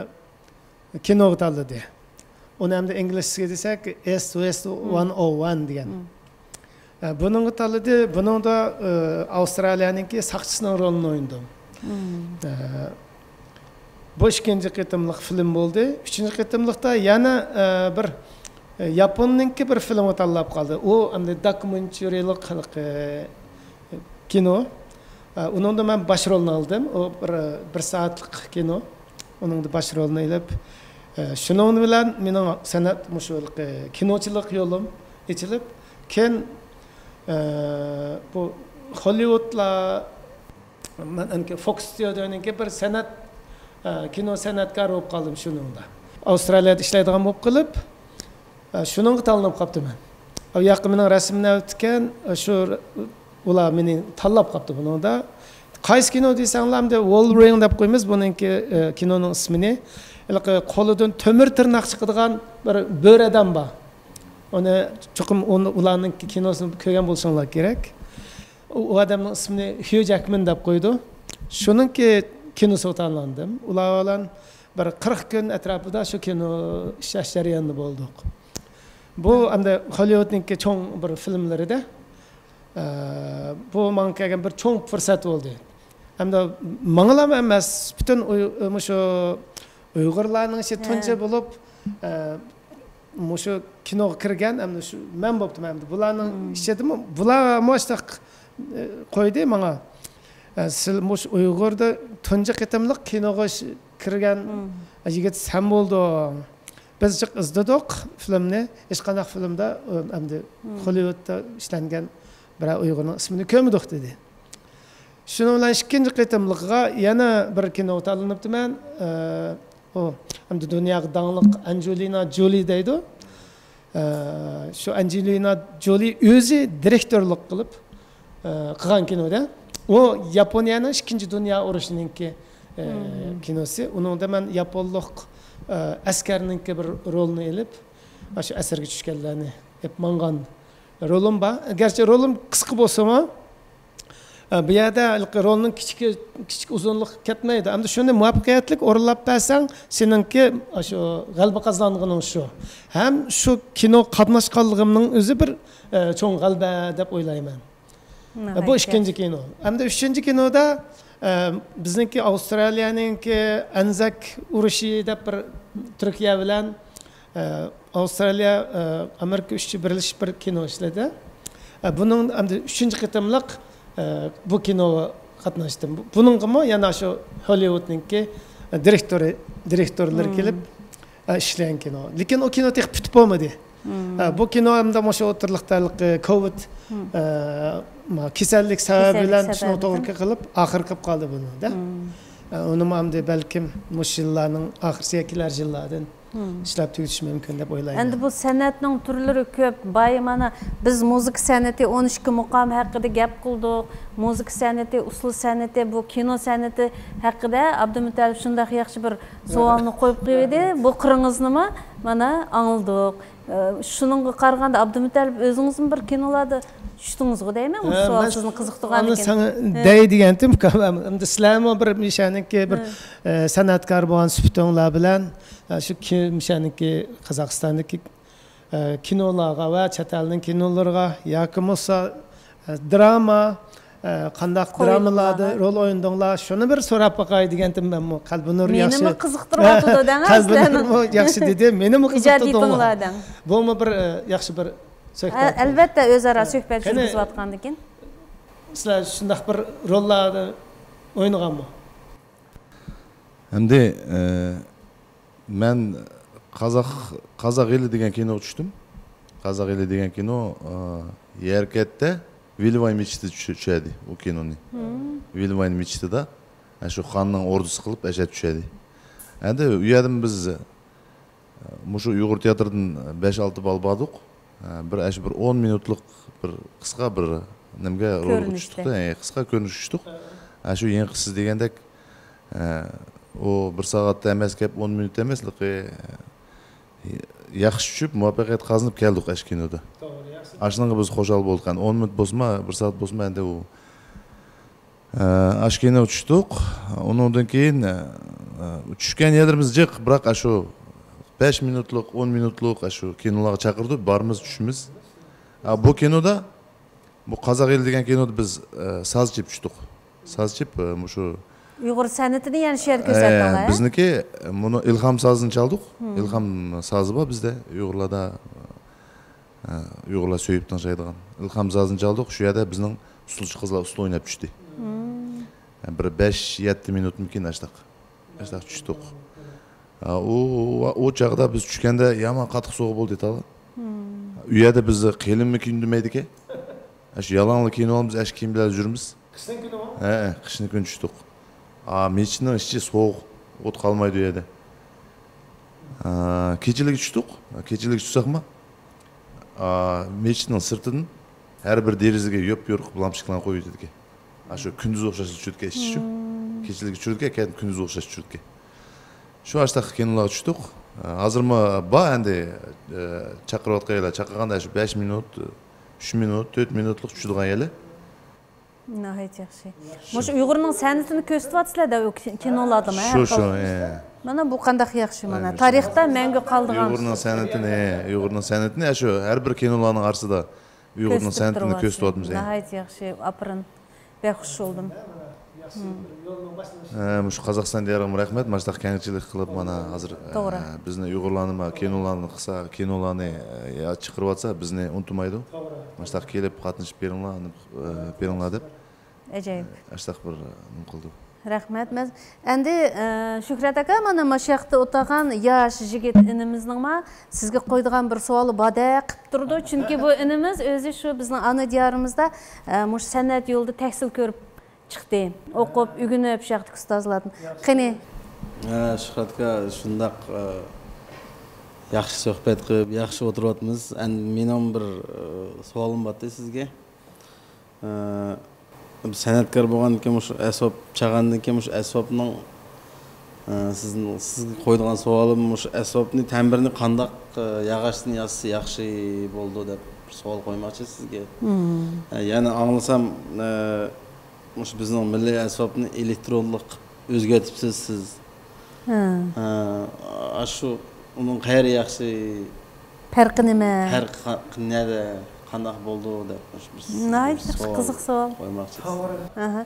كىنوغا تاللىدى. ئۇنى ئەمدى ئىنگلىزچىسىگە دېسەك، East West ۋان ئو ۋان دېگەن. ئە، بۇنىڭغا تاللىدى. بۇنىڭدا، ئە، ئاۋسترالىيەنىڭكى ساقچىسىنىڭ رولىنى ئوينىدىم. ئە، بۇ ئىككىنچى قېتىملىق فىلىم بولدى. ئۈچىنچى قېتىملىقتا يەنە، ئە، بىر، ئە، ياپوننىڭكى بىر فىلىمغا تاللاپ قالدى. ئۇ ئەمدى دوكۇمېنتىرىيلىق ھېلىقى كىنو. ئە، ئۇنىڭدا مەن باش رولنى ئالدىم. ئۇ بىر، بىر سائەتلىك كىنو. ئۇنىڭدا باش رولنى ئېلىپ، ئە، شۇنىڭ بىلەن مېنىڭ سەنئەت، مۇشۇ ھېلىقى كىنوچىلىق يولۇم ئېچىلىپ، كېيىن، ئە، بۇ خوللىۋۇدلار، مەن ئەنكى فوكس ستۇدىيونىڭكى بىر سەنئەت، ئە، كىنو سەنئەتكارى بولۇپ قالدىم شۇنىڭدا. ئاۋسترالىيەدە ئىشلەيدىغان بولۇپ قېلىپ، ئە، شۇنىڭغا تاللىنىپ قاپتىمەن. ئۇ ياققا مېنىڭ رەسىمىم ئۆتكەن، ئە، شۇ، ئۇلار مېنى تاللاپ قاپتۇ بۇنىڭدا. قايسى كىنو دېسەڭلار، ئەمدى ۋولۋېرىن دەپ قويىمىز، بۇنىڭكى، ئە، كىنونىڭ ئىسمىنى. ھېلىقى قولىدىن تۆمۈر تىرناق چىقىدىغان بىر بۆرە ئادەم بار. ئۇنى چوقۇم ئۇنى، ئۇلارنىڭ كىنوسىنى كۆرگەن بولساڭلار كېرەك. ئۇ، ئۇ ئادەمنىڭ ئىسمىنى ھيۇ جەكمەن دەپ قويىدۇ. شۇنىڭكى كىنوسىغا تاللاندىم. ئۇلار بىلەن بىر قىرىق كۈن ئەتراپىدا شۇ كىنو ئىشلەش جەريانىدا بولدۇق. بۇ ئەمدى خوللىۋۇدنىڭكى چوڭ بىر فىلىملىرىدە، ئە، بۇ ماڭا كەلگەن بىر چوڭ پۇرسەت بولدى. ئەمدى ماڭىلام ئەمەس، پۈتۈن ئۇي-، مۇشۇ ئۇيغۇرلارنىڭ ئىچى تۇنجى بولۇپ، ئە، مۇشۇ كىنوغا كىرگەن، ئەمدى شۇ مەن بوپتىمەن ئەمدى. بۇلارنىڭ ئىچىدىمۇ، بۇلارمۇ ئاشتاق، ئە، قويدى ماڭا. ئە، سىل مۇشۇ ئۇيغۇردا تۇنجى قېتىملىق كىنوغا ش-، كىرگەن يىگىت سەن بولدۇڭ. بىز جىق ئىزدىدۇق فىلىمنى، ھېچقانداق فىلىمدا، ئە، ئەمدى خوللىۋۇدتا ئىشلەنگەن بىرەر ئۇيغۇرنىڭ ئىسمىنى كۆرمىدۇق، دېدى. شۇنىڭ بىلەن ئىككىنچى قېتىملىقىغا يەنە بىر كىنوغا تاللىنىپتىمەن. ئە، ئۇ ئەمدى دۇنياغا داڭلىق ئانجېلىنا جولى دەيدۇ. ئە، شۇ ئانجېلىنا جولى ئۆزى دىرېكتورلۇق قىلىپ، ئە، قىلغان كىنودە. ئۇ ياپونىيەنىڭ ئىككىنچى دۇنيا ئۇرۇشىنىڭكى، ئە، كىنوسى. ئۇنىڭدا مەن ياپونلۇق، ئە، ئەسكەرنىڭكى بىر رولىنى ئېلىپ، ئاشۇ ئەسىرگە چۈشكەنلەرنى ئېلىپ ماڭغان رولۇم بار. گەرچە رولۇم قىسقا بولسىمۇ، ئە، بۇ يەردە ھېلىقى رولنىڭ كىچىكى، كىچىك ئۇزۇنلۇق كەتمەيدۇ. ئەمدى شۇنى مۇۋەپپەقىيەتلىك ئورۇنلاپ بەرسەڭ، سېنىڭكى ئاشۇ غەلىبە قازانغىنىڭ شۇ. ھەم شۇ كىنو قاتناشقانلىقىمنىڭ ئۆزى بىر، ئە، چوڭ غەلىبە دەپ ئويلايمەن. بۇ ئىككىنچى كىنو. ئەمدى ئۈچىنچى كىنودا، ئە، بىزنىڭكى ئاۋسترالىيەنىڭكى ئەنزەك ئۇرۇشى دەپ بىر تۈركىيە بىلەن، ئە، ئاۋسترالىيە، ئە، ئامېرىكا ئۈچى بىرلىشىپ بىر كىنو ئىشلىدى. ئە، بۇنىڭ ئەمدى ئۈچىنچى قېتىملىق، ئە، بۇ كىنوغا قاتناشتىم. بۇ، بۇنىڭغىمۇ يەنە شۇ ھوللىۋۇدنىڭكى دىرېكتورى، دىرېكتورلىرى كېلىپ، ئە، ئىشلىگەن كىنو. لېكىن ئۇ كىنو تېخى پۈتۈپ بولمىدى. ئە، بۇ كىنو ئەمدى مۇشۇ ئوتتۇرىلىقتا ھېلىقى كوۋىد، ئە، ما، كېسەللىك سەۋەبى بىلەن شۇنىڭ توغرا قېلىپ، ئاخىرى قېلىپ قالدى بۇنىڭدا. ئە، ئۇنىمۇ ئەمدى بەلكىم مۇشۇ يىللارنىڭ ئاخىرسىغا كېلەر يىللاردىن ئىشلەپ تۈگىتىش مۇمكىن دەپ ئويلايمەن. ئەمدى بۇ سەنئەتنىڭ تۈرلىرى كۆپ، باي. مانا، بىز مۇزىكا سەنئىتى، ئون ئىككى مۇقام ھەققىدە گەپ قىلدۇق. مۇزىكا سەنئىتى، ئۇسسۇل سەنئىتى، بۇ كىنو سەنئىتى ھەققىدە ئابدۇمۇتەلىپ شۇنداق ياخشى بىر سوئالنى قويۇپ قويدى. بۇ قىرىڭىزنىمۇ، مانا، ئاڭلىدۇق. ئە، شۇنىڭغا قارىغاندا، ئابدۇمۇتەلىپ، ئۆزىڭىزمۇ بىر كىنولاردىن چۈشتىڭىزغۇ دەيمەن، مۇشۇ سوئال سىزنى قىزىقتۇرغاندىكىن. ساڭا دەي دېگەنتىم، ئەمدى سىلەرمۇ بىر مۇشۇنىڭكى بىر، ئە، سەنئەتكار بولغان سۈپىتىڭلار بىلەن، ئە، شۇ كى-، مۇشۇنىڭكى قازاقىستاندىكى، ئە، كىنولارغا ۋە چەت ئەلنىڭ كىنولىرىغا ياكى بولمىسا، ئە، دراما، ئە، قانداق درامىلاردا رول ئوينىدىڭلار؟ شۇنى بىر سوراپ باقاي دېگەنتىم مەنمۇ. قەلبىنۇر ياخشى. مېنىمۇ قىزىقتۇرۇۋاتىدۇ دەڭ، قەلبىنۇرمۇ ياخشى دېدى، مېنىمۇ قىزىقتۇردۇڭلار. بۇمۇ بىر، ئە، ياخشى بىر سۆھبەت. ئەلۋەتتە، ئۆزئارا سۆھبەت يۈرگۈزۈۋاتقاندىكىن. سىلەر شۇنداق بىر روللاردا ئوينىغانمۇ؟ ئەمدى، ئە، مەن قازاق، قازاق ئېلى دېگەن كىنوغا چۈشتۈم. قازاق ئېلى دېگەن كىنو، ئە، يەركەنتتە ۋىلۋاي مېچىتىدا چۈشە-، چۈشەدى ئۇ كىنونى. ۋىلۋاي مېچىتىدا، ئە، شۇ خاننىڭ ئوردىسى قىلىپ ئەشە چۈشەدى. ئەمدى ئۇ يەردىن بىز مۇشۇ ئۇيغۇر تىياتىرىدىن بەش-ئالتە بالا باردۇق. بىر، ئاشۇ بىر ئون مىنۇتلۇق بىر قىسقا بىر نېمىگە، رولغا چۈشتۇق-دە، قىسقا كۆرۈنۈشكە چۈشتۇق. ئاشۇ يېڭى سىز دېگەندەك، ئۇ بىر سائەتتە ئەمەس گەپ، ئون مىنۇت ئەمەس، ياخشى چۈشۈپ، مۇۋەپپەقىيەت قازىنىپ كەلدۇق ئاشۇ كىنودا. ئاشۇنىڭغا بىز خۇشال بولدۇق. ئەمدى ئون مىنۇت بولسىمۇ، بىر سائەت بولسىمۇ، ئەمدى ئۇ ئە، ئاشۇ كىنوغا چۈشتۇق. ئۇنىڭدىن كېيىن، ئە، چۈشكەن يەرلىرىمىز جىق، بىراق ئاشۇ بەش مىنۇتلۇق، ئون مىنۇتلۇق ئاشۇ كىنولارغا چاقىرىدۇ، بارىمىز، چۈشىمىز. ئە، بۇ كىنودا، بۇ قازاق ئېلى دېگەن كىنودا بىز، ئە، ساز چېلىپ چۈشتۇق. ساز چېلىپ، ئە، مۇشۇ ئۇيغۇر سەنئىتىنى يەنە شۇ يەردە كۆرسەتتىڭلار، ھە؟ بىزنىڭكى، ئە، مۇنۇ ئىلھام سازىنى چالدۇق. ئىلھام سازى بار بىزدە، ئۇيغۇرلاردا. ئۇيغۇرلار سۆيۈپ تىڭشايدىغان ئىلھام سازىنى چالدۇق. شۇ يەردە بىزنىڭ ئۇسسۇلچى قىزلار ئۇسسۇل ئويناپ چۈشتى. بىر بەش يەتتە مىنۇتمىكىن ئاشتاق. ئاشتاق چۈشتۇق. ئۇ، ئۇ، ئۇ چاغدا بىز چۈشكەندە يامان قاتتىق سوغۇق بولدى تالا. ئۇ يەردە بىز قېلىنمۇ كىيىندۈرمەيدىكەن. شۇ يالاڭلا كىيىنىۋالىمىز، ئاشۇ كىيىم بىلەن يۈرىمىز. قىشنىڭ كۈنىمۇ؟ ھە، قىشنىڭ كۈنى چۈشتۇق. ئا، مېچىتنىڭ ئىچى سوغۇق، ئوت قالمايدۇ ئۇ يەردە. ئا، كېچىلىك چۈشتۇق. كېچىلىك چۈشسەكمۇ، ئا، مېچىتنىڭ سىرتىدىن ھەر بىر دېرىزىگە يوپيورۇق لامپىچكىلارنى قويۇۋېتىدىكەن. ئاشۇ كۈندۈز ئوخشاش چۈشىدىكەن ئىچى شۇ. كېچىلىك چۈشىدىكەن، كەينىدىن كۈندۈز ئوخشاش چۈشىدىكەن. شۇ ئاشتاق كىنولارغا چۈشتۇق. ئا، ھازىرمۇ بار ئەمدى، ئا، چاقىرىۋاتقان يەرلەر، چاقىرغاندا شۇ بەش مىنۇت، ئۈچ مىنۇت، تۆت مىنۇتلۇق چۈشىدىغان يەرلەر. ناھايىتى ياخشى. مۇشۇ ئۇيغۇرنىڭ سەنئىتىنى كۆرسىتىۋاتىسىلەر-دە، ئۇ كىنولاردىمۇ، ھە؟ شۇ، شۇ، ئە. مانا بۇ قانداق ياخشى، مانا. تارىختا مەڭگۈ قالىدىغان. ئۇيغۇرنىڭ سەنئىتىنى، ئۇيغۇرنىڭ سەنئىتىنى، شۇ ھەر بىر كىنولارنىڭ ئارىسىدا ئۇيغۇرنىڭ سەنئىتىنى كۆرسىتىۋاتىمىز، ئە. ناھايىتى ياخشى، ئاپىرىن. بەك خۇش بولدۇم. ئە، مۇشۇ قازاقىستان دىيارىغىمۇ رەھمەت، مۇشۇنداق كەڭچىلىك قىلىپ، مانا، ھازىر، توغرا، ئە، بىزنى ئۇيغۇرلارنى، كىنولارنى قىلسا، كىنولارنى، ئە، چىقىرىۋاتسا، بىزنى ئۇنتۇمايدۇ. مۇشۇنداق كېلىپ قاتنىشىپ بېرىڭلار، بېرىڭلار دەپ. ئەجايىپ. ئاشتاق بىر نېمە قىلدۇق. رەھمەت. مەن ئەمدى، ئە، شۆھرەت ئاكا، مانا مۇشۇ ياقتا ئولتۇرغان ياش يىگىت ئىنىمىزنىڭمۇ سىزگە قويىدىغان بىر سوئالى باردەك قىلىپ تۇرىدۇ. چۈنكى بۇ ئىنىمىز ئۆزى شۇ بىزنىڭ ئانا دىيارىمىزدا، ئە، مۇشۇ سەنئەت يولىدا تەھسىل كۆرۈپ چىقتى. ئوقۇپ، ئۆگىنىپ، شۇ ياقتىكى ئۇستازلاردىن. قېنى. ئە، شۆھرەت ئاكا، شۇنداق، ئە، ياخشى سۆھبەت قىلىپ، ياخشى ئولتۇرۇۋاتىمىز. ئەمدى مېنىڭ بىر، ئە، سوئالىم بارتى سىزگە. ئە، سەنئەتكار بولغاندىن كېيىن مۇشۇ ئەسۋاب چالغاندىن كېيىن مۇشۇ ئەسۋابنىڭ، ئە، سىزنىڭ، سىزگە قويىدىغان سوئالىم، مۇشۇ ئەسۋابنى، تەمبىرنى قانداق، ئە، ياغاچتىن ياسىسا ياخشى بولىدۇ دەپ بىر سوئال قويماقچى سىزگە. ئە، يەنە ئاڭلىسام، ئە، مۇشۇ بىزنىڭ مىللىي ئەسۋابنى ئېلېكترونلۇق قىلىپ ئۆزگەرتىپسىز سىز. ھە. ئە، ئاشۇ ئۇنىڭ قەيەر ياخشى؟ پەرقى نېمە؟ پەرقى قا-، نەدە؟ قانداق بولىدۇ دەپ مۇشۇ بىر سىزگە بىر ناھايىتى سوئال قىزىق سوئال. قويماقچى. ئەھە.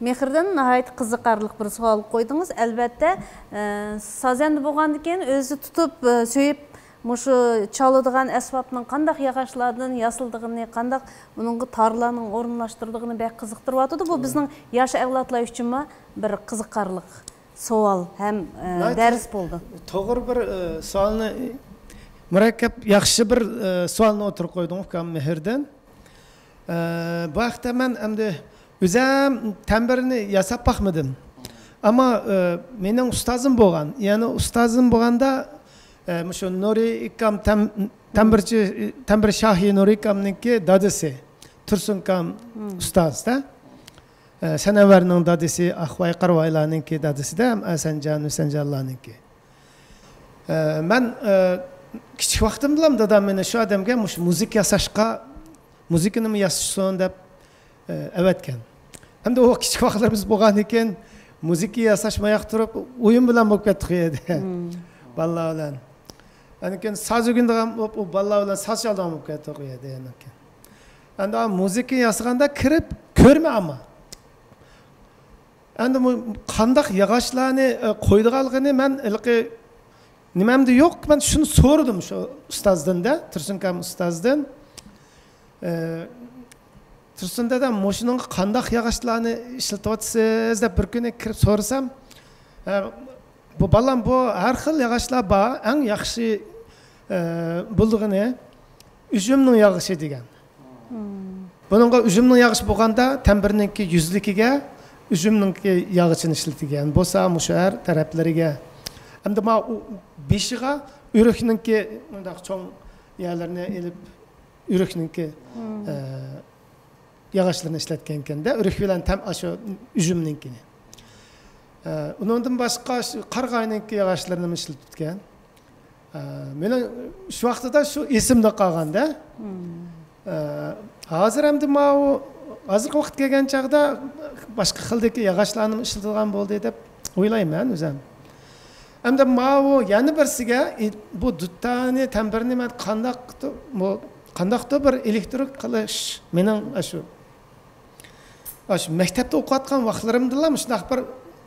مېھرىدىن ناھايىتى قىزىقارلىق بىر سوئال قويدىڭىز. ئەلۋەتتە، ئە، سازەندە بولغاندىن كېيىن ئۆزى تۇتۇپ، ئە، سۆيۈپ، مۇشۇ چالىدىغان ئەسۋابنىڭ قانداق ياغاچلاردىن ياسىلىدىغىنى، قانداق ئۇنىڭغا تارلارنىڭ ئورۇنلاشتۇرىدىغىنى بەك قىزىقتۇرۇۋاتىدۇ. بۇ بىزنىڭ ياش ئەۋلادلار ئۈچۈنمۇ بىر قىزىقارلىق سوئال ھەم، ئە، ناھايىتى دەرس بولدى. توغرا بىر، ئە، سوئالنى، مۇرەككەپ، ياخشى بىر، ئە، سوئالنى ئوتتۇرىغا قويدۇڭ، ئۇكام مېھرىدىن. ئە، بۇ ھەقتە مەن ئەمدى ئۆزۈم تەمبىرنى ياساپ باقمىدىم. ئەمما، ئە، مېنىڭ ئۇستازىم بولغان، يەنى ئۇستازىم بولغاندا، ئە، مۇشۇ نۇرى ئىكام تەم-، تەمبىرچى، تەمبىر شاھى نۇرى ئىكامنىڭكى دادىسى، تۇرسۇنكام ئۇستازدا. ئە، سەنەۋەرنىڭ دادىسى، ئاخۋاي قارىۋايلارنىڭكى دادىسىدا ھەم ھەسەنجان، ھۈسەنجانلارنىڭكى. ئە، مەن، ئە، كىچىك ۋاقتىمدىلا دادام مېنى شۇ ئادەمگە مۇشۇ مۇزىكا ياساشقا، مۇزىكىنىمۇ ياسىسۇن دەپ، ئە، ئەۋەتكەن. ئەمدى ئۇ كىچىك ۋاقىتلىرىمىز بولغاندىكىن مۇزىكا ياساش ماياق تۇرۇپ، ئويۇن بىلەن بولۇپ كەتتۇق ئۇ يەردە. بالىلار بىلەن. ئاندىن كېيىن ساز ئۆگىنىدىغان بولۇپ، ئۇ بالىلار بىلەن ساز چالىدىغان بولۇپ كەتتۇق ئۇ يەردە. ئەمدى مۇزىكا ياسىغاندا كىرىپ كۆرمە ئەمما. ئەمدى بۇ قانداق ياغاچلارنى، ئە، قويىدىغانلىقىنى مەن ھېلىقى نېمەمدە يوق، مەن شۇنى سورىدىم شۇ ئۇستازدىن-دە، تۇرسۇنكام ئۇستازدىن. ئە، تۇرسۇن دادا، مۇشۇنىڭغا قانداق ياغاچلارنى ئىشلىتىۋاتىسىز دەپ بىر كۈنى كىرىپ سورىسام، ئە، بۇ بالام، بۇ ھەر خىل ياغاچلار بار، ئەڭ ياخشى، ئە، بولىدىغىنى ئۈجۈمنىڭ ياغىچى دېگەن. بۇنىڭغا ئۈجۈمنىڭ ياغىچى بولغاندا، تەمبىرنىڭكى يۈزلۈكىگە ئۈجۈمنىڭكى ياغىچىنى ئىشلىتىدىكەن. بولسا مۇشۇ ھەر تەرەپلىرىگە. ئەمدى ما ئۇ بېشىغا ئۆرۈكنىڭكى مۇنداق چوڭ يەرلىرىنى ئېلىپ، ئۆرۈكنىڭكى، ئە، ياغاچلىرىنى ئىشلەتكەنكەن-دە، ئۆرۈك بىلەن تەم-، ئاشۇ ئۈجۈمنىڭكىنى. ئە، ئۇنىڭدىن باشقا شۇ قارىغاينىڭكى ياغاچلىرىنىمۇ ئىشلىتىدىكەن. ئە، مېنىڭ شۇ ۋاقتىدا شۇ ئېسىمدە قالغان-دە. ئە، ھازىر ئەمدى ماۋۇ، ھازىرقى ۋاقىت كەلگەن چاغدا باشقا خىلدىكى ياغاچلارنىمۇ ئىشلىتىدىغان بولدى دەپ ئويلايمەن ئۆزۈم. ئەمدى ماۋۇ يەنە بىرسىگە، ئى، بۇ دۇتارنى، تەمبىرنى مەن قانداقتۇ-، بۇ قانداقتۇ بىر ئېلېكتىرىك قىلىش مېنىڭ ئاشۇ، ئاشۇ مەكتەپتە ئوقۇۋاتقان ۋاقىتلىرىمدىلا مۇشۇنداق بىر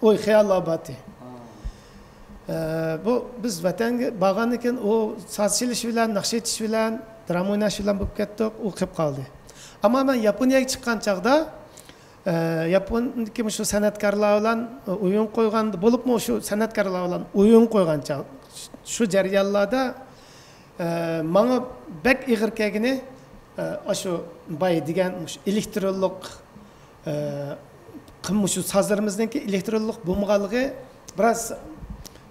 ئوي خىياللار بارتى. ئە، بۇ بىز ۋەتەنگە بارغاندىن كېيىن ئۇ ساز چېلىش بىلەن، ناخشا ئېيتىش بىلەن، دراما ئويناش بىلەن بولۇپ كەتتۇق، ئۇ قېلىپ قالدى. ئەمما مەن ياپونىيەگە چىققان چاغدا، ئە، ياپوندىكى مۇشۇ سەنئەتكارلار بىلەن ئويۇن قويغان، بولۇپمۇ شۇ سەنئەتكارلار بىلەن ئويۇن قويغان چاغ، شۇ جەريانلاردا، ئە، ماڭا بەك ئېغىر كەلگىنى، ئە، ئاشۇ باي دېگەن مۇشۇ ئېلېكترونلۇق، ئە، قىم-، مۇشۇ سازلىرىمىزنىڭكى ئېلېكترونلۇق بولمىغانلىقى بىراز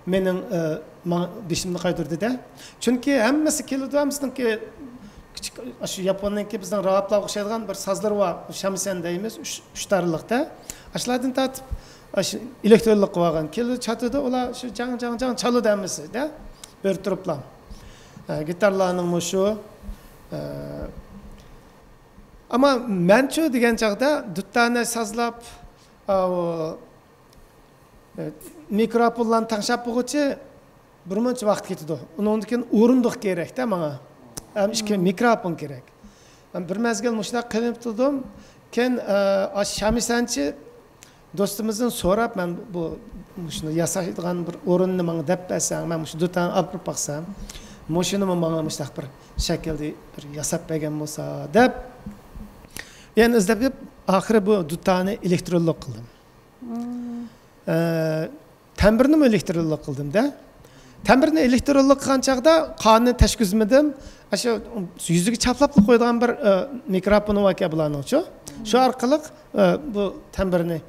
مېنىڭ، ئە، ماڭا بېشىمنى قايتۇردى-دە. چۈنكى ھەممىسى كېلىدۇ، ھەممىسىنىڭكى كىچىك، ئاشۇ ياپوننىڭكى بىزنىڭ راۋابلارغا ئوخشايدىغان بىر سازلىرى بار، شامىسەن دەيمىز، ئۈچ، ئۈچ تارلىقتا. ئاشۇلاردىن تارتىپ، ئاشۇ ئېلېكترونلۇق قىلىۋالغان. كېلىدۇ، چاتىدۇ، ئۇلار شۇ جاڭ، جاڭ، جاڭ چالىدۇ ھەممىسى-دە. بىر تۇرۇپلا. ئە، گىتارلارنىڭمۇ شۇ. ئە، ئەمما مەنچۇ دېگەن چاغدا دۇتانە سازلاپ، ئاۋۇ، ئە، مىكروفونلارنى تەڭشەپ بولغۇچە بىر مۇنچە ۋاقىت كېتىدۇ. ئۇنىڭدىن كېيىن ئورۇندۇق كېرەك-دە ماڭا. ھەم ئىككى مىكروفون كېرەك. مەن بىر مەزگىل مۇشۇنداق قىلىپ تۇردۇم. كېيىن، ئە، ئاشۇ شامىسەنچى دوستىمىزدىن سوراپ، مەن بۇ، مۇشۇنى ياسايدىغان بىر ئورۇننى ماڭا دەپ بەرسەڭ، مەن مۇشۇ دۇتانى ئاپىرىپ باقسام، مۇشۇنىمۇ ماڭا مۇشۇنداق بىر شەكىلدە بىر ياساپ بەرگەن بولسا دەپ، يەنە ئىزدەپ كېلىپ، ئاخىرى بۇ دۇتانى ئېلېكترونلۇق قىلدىم. ئە، تەمبىرنىمۇ ئېلېكترونلۇق قىلدىم-دە. تەمبىرنى ئېلېكترونلۇق قىلغان چاغدا قانىنى تەشكۈزمىدىم. ئاشۇ يۈزىگە چاپلاپلا قويىدىغان بىر، ئە، مىكروفونى باركەن بۇلارنىڭچۇ. شۇ ئارقىلىق، ئە، بۇ تەمبىرنى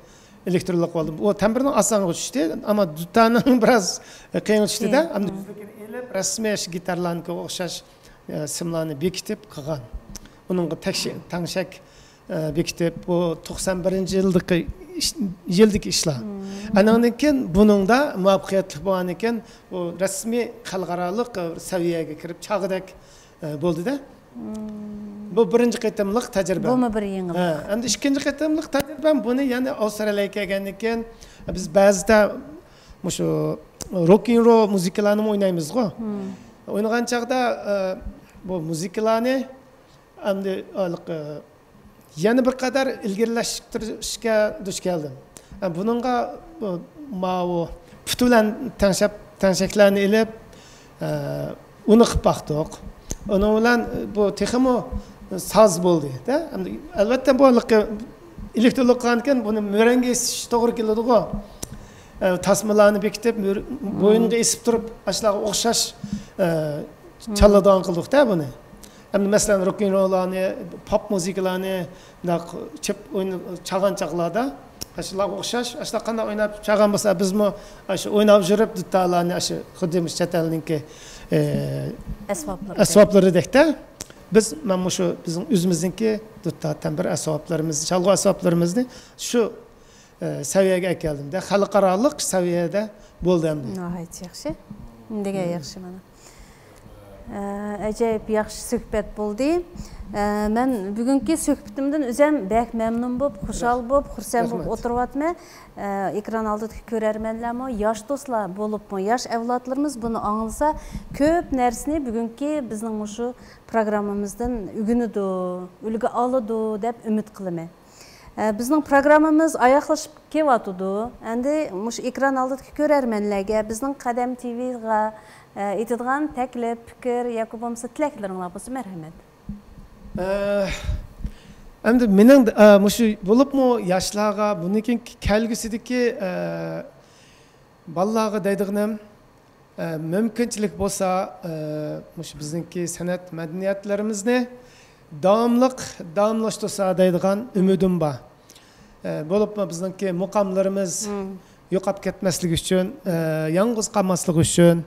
ئېلېكترونلۇق قىلدىم. ئۇ تەمبىرنىڭ ئاسانغا چۈشتى، ئەمما دۇتانىڭ بىراز قىيىنغا چۈشتى-دە. قىيىن. ئەمدى يۈزلۈكىنى ئېلىپ، رەسمىي شۇ گىتارلارنىڭكىگە ئوخشاش، ئە، سىملارنى بېكىتىپ قىلغان. ئۇنىڭغا تەكشى-، تەڭشەك ئە، بېكىتىپ، بۇ توقسان بىرىنچى يىلدىكى ئىش، يىلدىكى ئىشلار. ئانىڭدىن كېيىن بۇنىڭدا مۇۋەپپەقىيەتلىك بولغاندىن كېيىن، بۇ رەسمىي خەلقئارالىق، ئە، سەۋىيەگە كىرىپ چاغىدەك، ئە، بولدى-دە. بۇ بىرىنچى قېتىملىق تەجرىبە. بۇمۇ بىر يېڭىلىق. ھە، ئەمدى ئىككىنچى قېتىملىق تەجرىبەم بۇنى يەنە ئاۋسترالىيەگە كەلگەندىن كېيىن، بىز بەزىدە مۇشۇ روك-ئېن-رول مۇزىكىلارنىمۇ ئوينايمىزغۇ. ئوينىغان چاغدا، ئە، بۇ مۇزىكىلارنى ئەمدى ھېلىقى يەنە بىر قەدەر ئىلگىرىلەشتۈرۈشكە دۇچ كەلدىم. ئە، بۇنىڭغا، بۇ، ماۋۇ پۇتى بىلەن تەڭشەپ، تەڭشەكلەرنى ئېلىپ، ئە، ئۇنى قىلىپ باقتۇق. ئۇنىڭ بىلەن بۇ تېخىمۇ ساز بولدى، دە. ئەمدى ئەلۋەتتە بۇ ھېلىقى ئېلېكترلۇق قىلغاندىكىن بۇنى مۈرەڭگە ئېسىش توغرا كېلىدىغۇ. ئە، تاسمىلارنى بېكىتىپ، مۈر-، بوينىغا ئېسىپ تۇرۇپ، ئاشۇلارغا ئوخشاش، ئە، چالىدىغان قىلدۇق-دە بۇنى. ئەمدى مەسىلەن، روك-ئېن-روللارنى، پوپ مۇزىكىلارنى، مۇنداق چېپ ئوينا-، چالغان چاغلاردا، ئاشۇلارغا ئوخشاش، ئاشۇلار قانداق ئويناپ چالغان بولسا، بىزمۇ ئاشۇ ئويناپ يۈرۈپ، دۇتارلارنى ئاشۇ خۇددى مۇشۇ چەت ئەلنىڭكى، ئە، ئەسۋابلىرىدەك. ئەسۋابلىرىدەكتە، بىز، مەن مۇشۇ بىزنىڭ ئۆزىمىزنىڭكى دۇتار، تەمبۇر ئەسۋابلىرىمىزنى، چالغۇ ئەسۋابلىرىمىزنى شۇ، ئە، سەۋىيەگە ئەكەلدىم-دە، خەلقئارالىق سەۋىيەدە بولدى ئەمدى. ناھايىتى ياخشى. دېگەن ياخشى مانا. ئە، ئەجايىپ ياخشى سۆھبەت بولدى. ئە، مەن بۈگۈنكى سۆھبىتىمدىن ئۆزۈم بەك مەمنۇن بولۇپ، خۇشال بولۇپ، خۇرسەن بولۇپ رەھمەت. ئولتۇرۇۋاتىمەن. ئە، ئېكران ئالدىدىكى كۆرەرمەنلەرمۇ، ياش دوستلار بولۇپمۇ ياش ئەۋلادلىرىمىز بۇنى ئاڭلىسا، كۆپ نەرسىنى بۈگۈنكى بىزنىڭ مۇشۇ پروگراممىمىزدىن ئۆگىنىدۇ، ئۈلگە ئالىدۇ دەپ ئۈمىد قىلىمەن. ئە، بىزنىڭ پروگراممىمىز ئاياغلىشىپ كېلىۋاتىدۇ. ئەمدى مۇشۇ ئېكران ئالدىدىكى كۆرەرمەنلەرگە، بىزنىڭ قەدەم تىۋىغا، ئە، ئېيتىدىغان تەكلىپ، پىكىر ياكى بولمىسا تىلەكلىرىڭلار بولسا مەرھەمەت. ئە، ئەمدى مېنىڭ، ئە، مۇشۇ بولۇپمۇ ياشلارغا، بۇندىن كېيىنكى كەلگۈسىدىكى، ئە، بالىلارغا دەيدىغىنىم، ئە، مۇمكىنچىلىك بولسا، ئە، مۇشۇ بىزنىڭكى سەنئەت مەدەنىيەتلىرىمىزنى داۋاملىق داۋاملاشتۇرسا دەيدىغان ئۈمىدىم بار. ئە، بولۇپمۇ بىزنىڭكى مۇقاملىرىمىز يوقاپ كەتمەسلىكى ئۈچۈن، ئە، يالغۇز قالماسلىقى ئۈچۈن،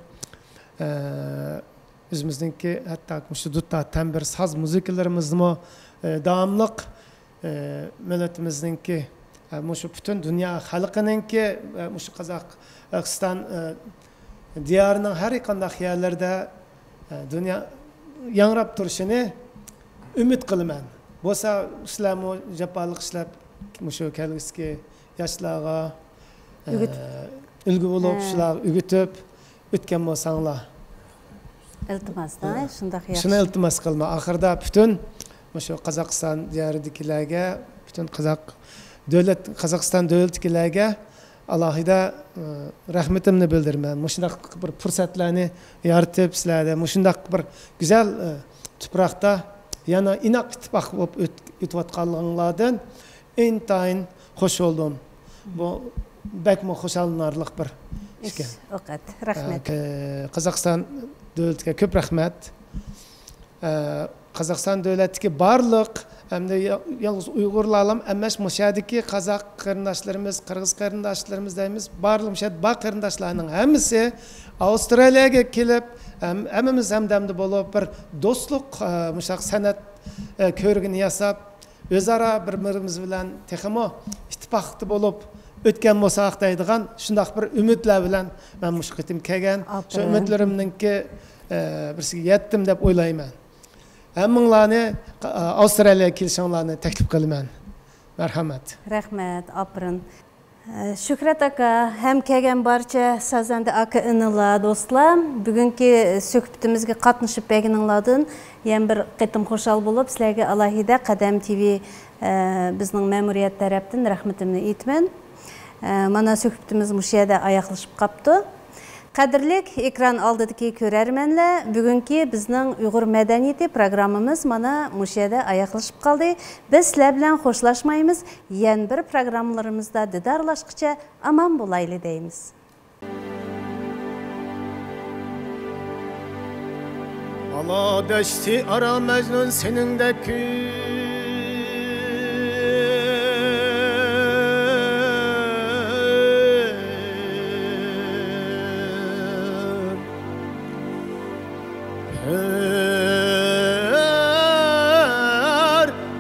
ئە، ئۆزىمىزنىڭكى ھەتتا مۇشۇ دۇتار، تەمبۇر، ساز مۇزىكىلىرىمىزنىمۇ، ئە، داۋاملىق ئە، مىللىتىمىزنىڭكى، ئە، مۇشۇ پۈتۈن دۇنيا خەلقىنىڭكى، ئە، مۇشۇ قازاقىستان، ئە، دىيارىنىڭ ھەر قانداق يەرلىرىدە، ئە، دۇنيا ياڭراپ تۇرۇشىنى ئۈمىد قىلىمەن. بولسا سىلەرمۇ جاپالىق ئىشلەپ، مۇشۇ كەلگۈسىدىكى ياشلارغا، ئە، ئۈلگە بولۇپ، شۇلارغا ئۆگىتىپ، ئۆتكەن بولساڭلار. ئىلتىماس، ھە، شۇنداق ياخشى. شۇنى ئىلتىماس قىلما. ئاخىرىدا پۈتۈن مۇشۇ قازاقىستان دىيارىدىكىلەرگە، پۈتۈن قازاق دۆلەت، قازاقىستان دۆلىتىدىكىلەرگە ئالاھىدە، ئى، رەھمىتىمنى بىلدۈرىمەن. مۇشۇنداق بىر پۇرسەتلەرنى يارىتىپ، سىلەردە مۇشۇنداق بىر گۈزەل، ئى، تۇپراقتا يەنە ئىناق ئىتتىپاق بولۇپ ئۆت-، ئۆتۈۋاتقانلىقىڭلاردىن ئىنتايىن خۇش بولدۇم. بۇ بەكمۇ خۇشاللىنارلىق بىر ئىش ئىكەن. ئوقەت. رەھمەت. ئە، قازاقىستان دۆلىتىگە كۆپ رەھمەت. ئە، قازاقىستان دۆلەتتىكى بارلىق، ئەمدى يا-، يالغۇز ئۇيغۇرلارلا ئەمەس، مۇشۇ يەردىكى قازاق قېرىنداشلىرىمىز، قىرغىز قېرىنداشلىرىمىز دەيمىز، بارلىق مۇشۇ يەردە بار قېرىنداشلارنىڭ ھەممىسى ئاۋسترالىيەگە كېلىپ، ھەم-، ھەممىمىز ھەمدەمدە بولۇپ، بىر دوستلۇق، ئە، مۇشۇنداق سەنئەت، ئە، كۆۋرۈكىنى ياساپ، ئۆزئارا بىر-بىرىمىز بىلەن تېخىمۇ ئىتتىپاقتا بولۇپ ئۆتكەن بولساق دەيدىغان شۇنداق بىر ئۈمىدلەر بىلەن مەن مۇشۇ قېتىم كەلگەن. شۇ ئۈمىدلىرىمنىڭكى، ئە، بىرسىگە يەتتىم دەپ ئويلايمەن. ھەممىڭلارنى، ئە، ئاۋسترالىيەگە كېلىشىڭلارنى تەكلىپ قىلىمەن. مەرھەمەت. رەھمەت، ئاپىرىن. شۆھرەت ئاكا ھەم كەلگەن بارچە سازەندە ئاكا-ئىنىلار، دوستلار، بۈگۈنكى سۆھبىتىمىزگە قاتنىشىپ بەرگىنىڭلاردىن يەنە بىر قېتىم خۇشال بولۇپ، سىلەرگە ئالاھىدە قەدەم تىۋى، ئە، بىزنىڭ مەمۇرىيەت تەرەپتىن رەھمىتىمنى ئېيتىمەن. ئە، مانا سۆھبىتىمىز مۇشۇ يەردە ئاياغلىشىپ قاپتۇ. قەدىرلىك ئېكران ئالدىدىكى كۆرەرمەنلەر، بۈگۈنكى بىزنىڭ ئۇيغۇر مەدەنىيىتى پروگراممىمىز مانا مۇشۇ يەردە ئاياغلىشىپ قالدى. بىز سىلەر بىلەن خوشلاشمايمىز، يەنە بىر پروگراممىلىرىمىزدا دىدارلاشقىچە ئامان بولايلى دەيمىز. ئالا دەشتى ئارا مەجنۇن سېنىڭدەك كۈي. ھۆر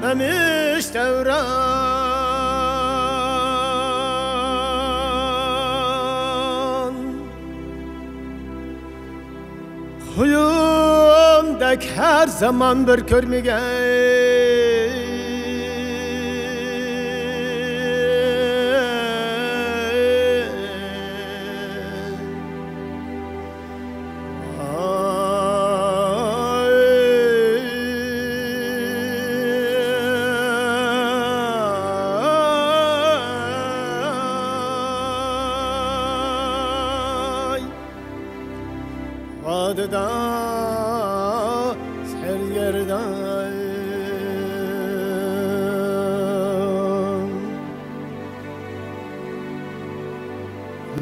مەمىش دەۋران. خۇيۇمدەك ھەر زامان بىر كۆرمىگەن. دادا سەر يەردە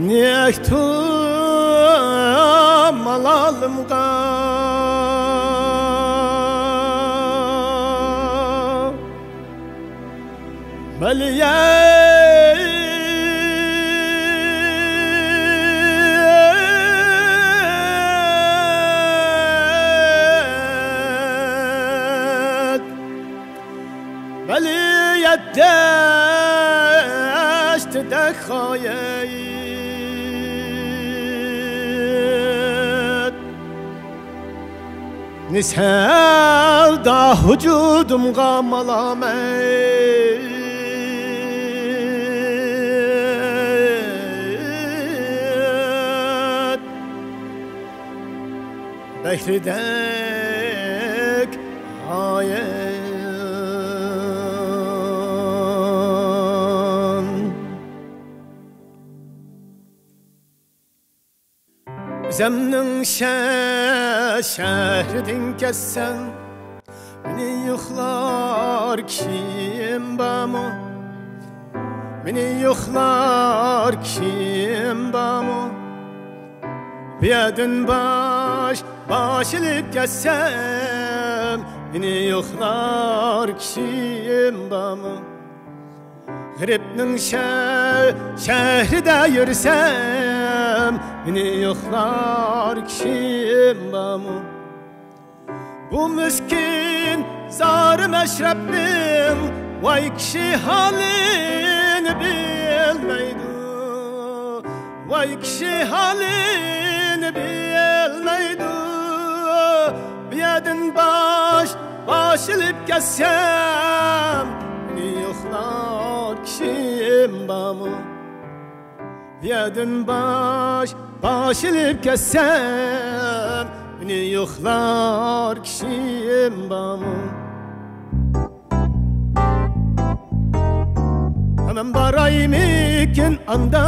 نەكتۇ مالالىمغا بەلىيەت، بەلىيەت دەشتىدە غايەت. نى سەۋدا ۋۇجۇدۇمغا مالامەت، بەھرىدەك غايەت. ئۆزۈمنىڭ شە-، شەھىرىدىن كەتسەم، مېنى يوقلار كىشىم بارمۇ؟ مېنى يوقلار كىشىم بارمۇ؟ بۇ يەردىن باش، باش ئېلىپ كەتسەم، مېنى يوقلار كىشىم بارمۇ؟ غېرىبنىڭ شە-، شەھىرىدە يۈرسەم، مېنى يوقلار كىشىم بارمۇ؟ بۇ مىسكىن زار مەشرەپنىڭ ۋاي كىشى ھالىنى بىلمەيدۇ. ۋاي كىشى ھالىنى بىلمەيدۇ. بۇ يەردىن باش، باش ئېلىپ كەتسەم، مېنى يوقلار كىشىم بارمۇ؟ بۇ يەردىن باش، باش ئېلىپ كەتسەم، مېنى يوقلار كىشىم بارمۇ؟ مەن بارايمىكىن ئاندا،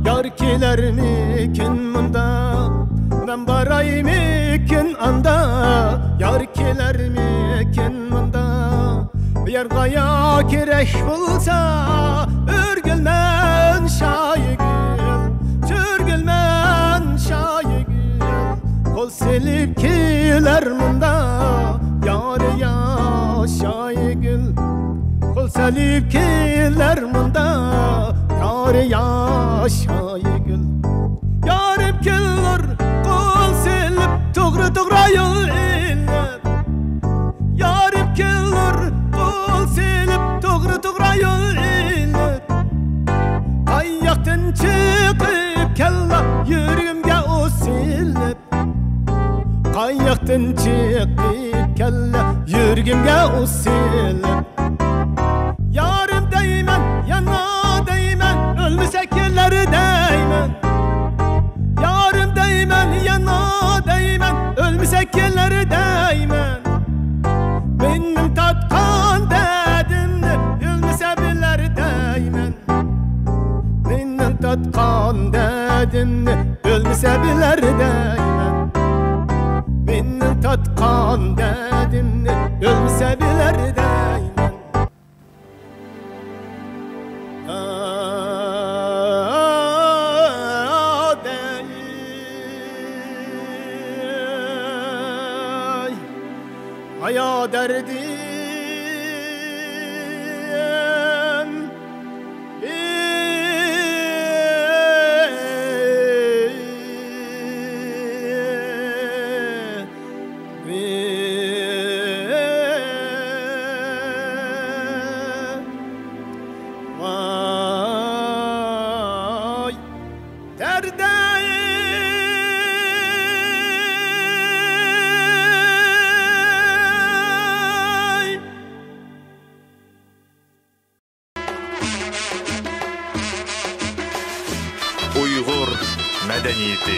يار كېلەرمىكىن مۇندا؟ مەن بارايمىكىن ئاندا، يار كېلەرمىكىن مۇندا؟ بۇ يەرگە يار كېرەك بولسا، ئۆرگۈلمەن شايىگۈل، ئۆرگۈلمەن شايىگۈل. قول سېلىپ كېلەر مۇندا، يارى ياشايگۈل. قول سېلىپ كېلەر مۇندا، يارى ياشايگۈل. يارىم كېلۇر قول سېلىپ، توغرا، توغرا يول ئېلىپ. يارىم كېلۇر قول سېلىپ، توغرا، توغرا يول ئېلىپ. قاياقتىن چىقىپ كەللا، يۈرىكىمگە ئوت سېلىپ. قاياقتىن چىقىپ كەللا، يۈرىكىمگە ئوت سېلىپ. يارىم دەيمەن، يەنە دەيمەن، ئۆلمىسە كېلەر دەيمەن. يارىم دەيمەن، يەنە دەيمەن، ئۆلمىسە كېلەر دەيمەن. مېنىڭ تارتقان دەردىمنى ئۆلمىسە بىلەر دەيمەن. مېنىڭ تارتقان دەردىمنى ئۆلمىسە بىلەر دەيمەن. مېنىڭ تارتقان دەردىمنى ئۆلمىسە بىلەر دەيمەن. ئايا دەردىم. ۋاي دەردەي. ئۇيغۇر مەدەنىيىتى.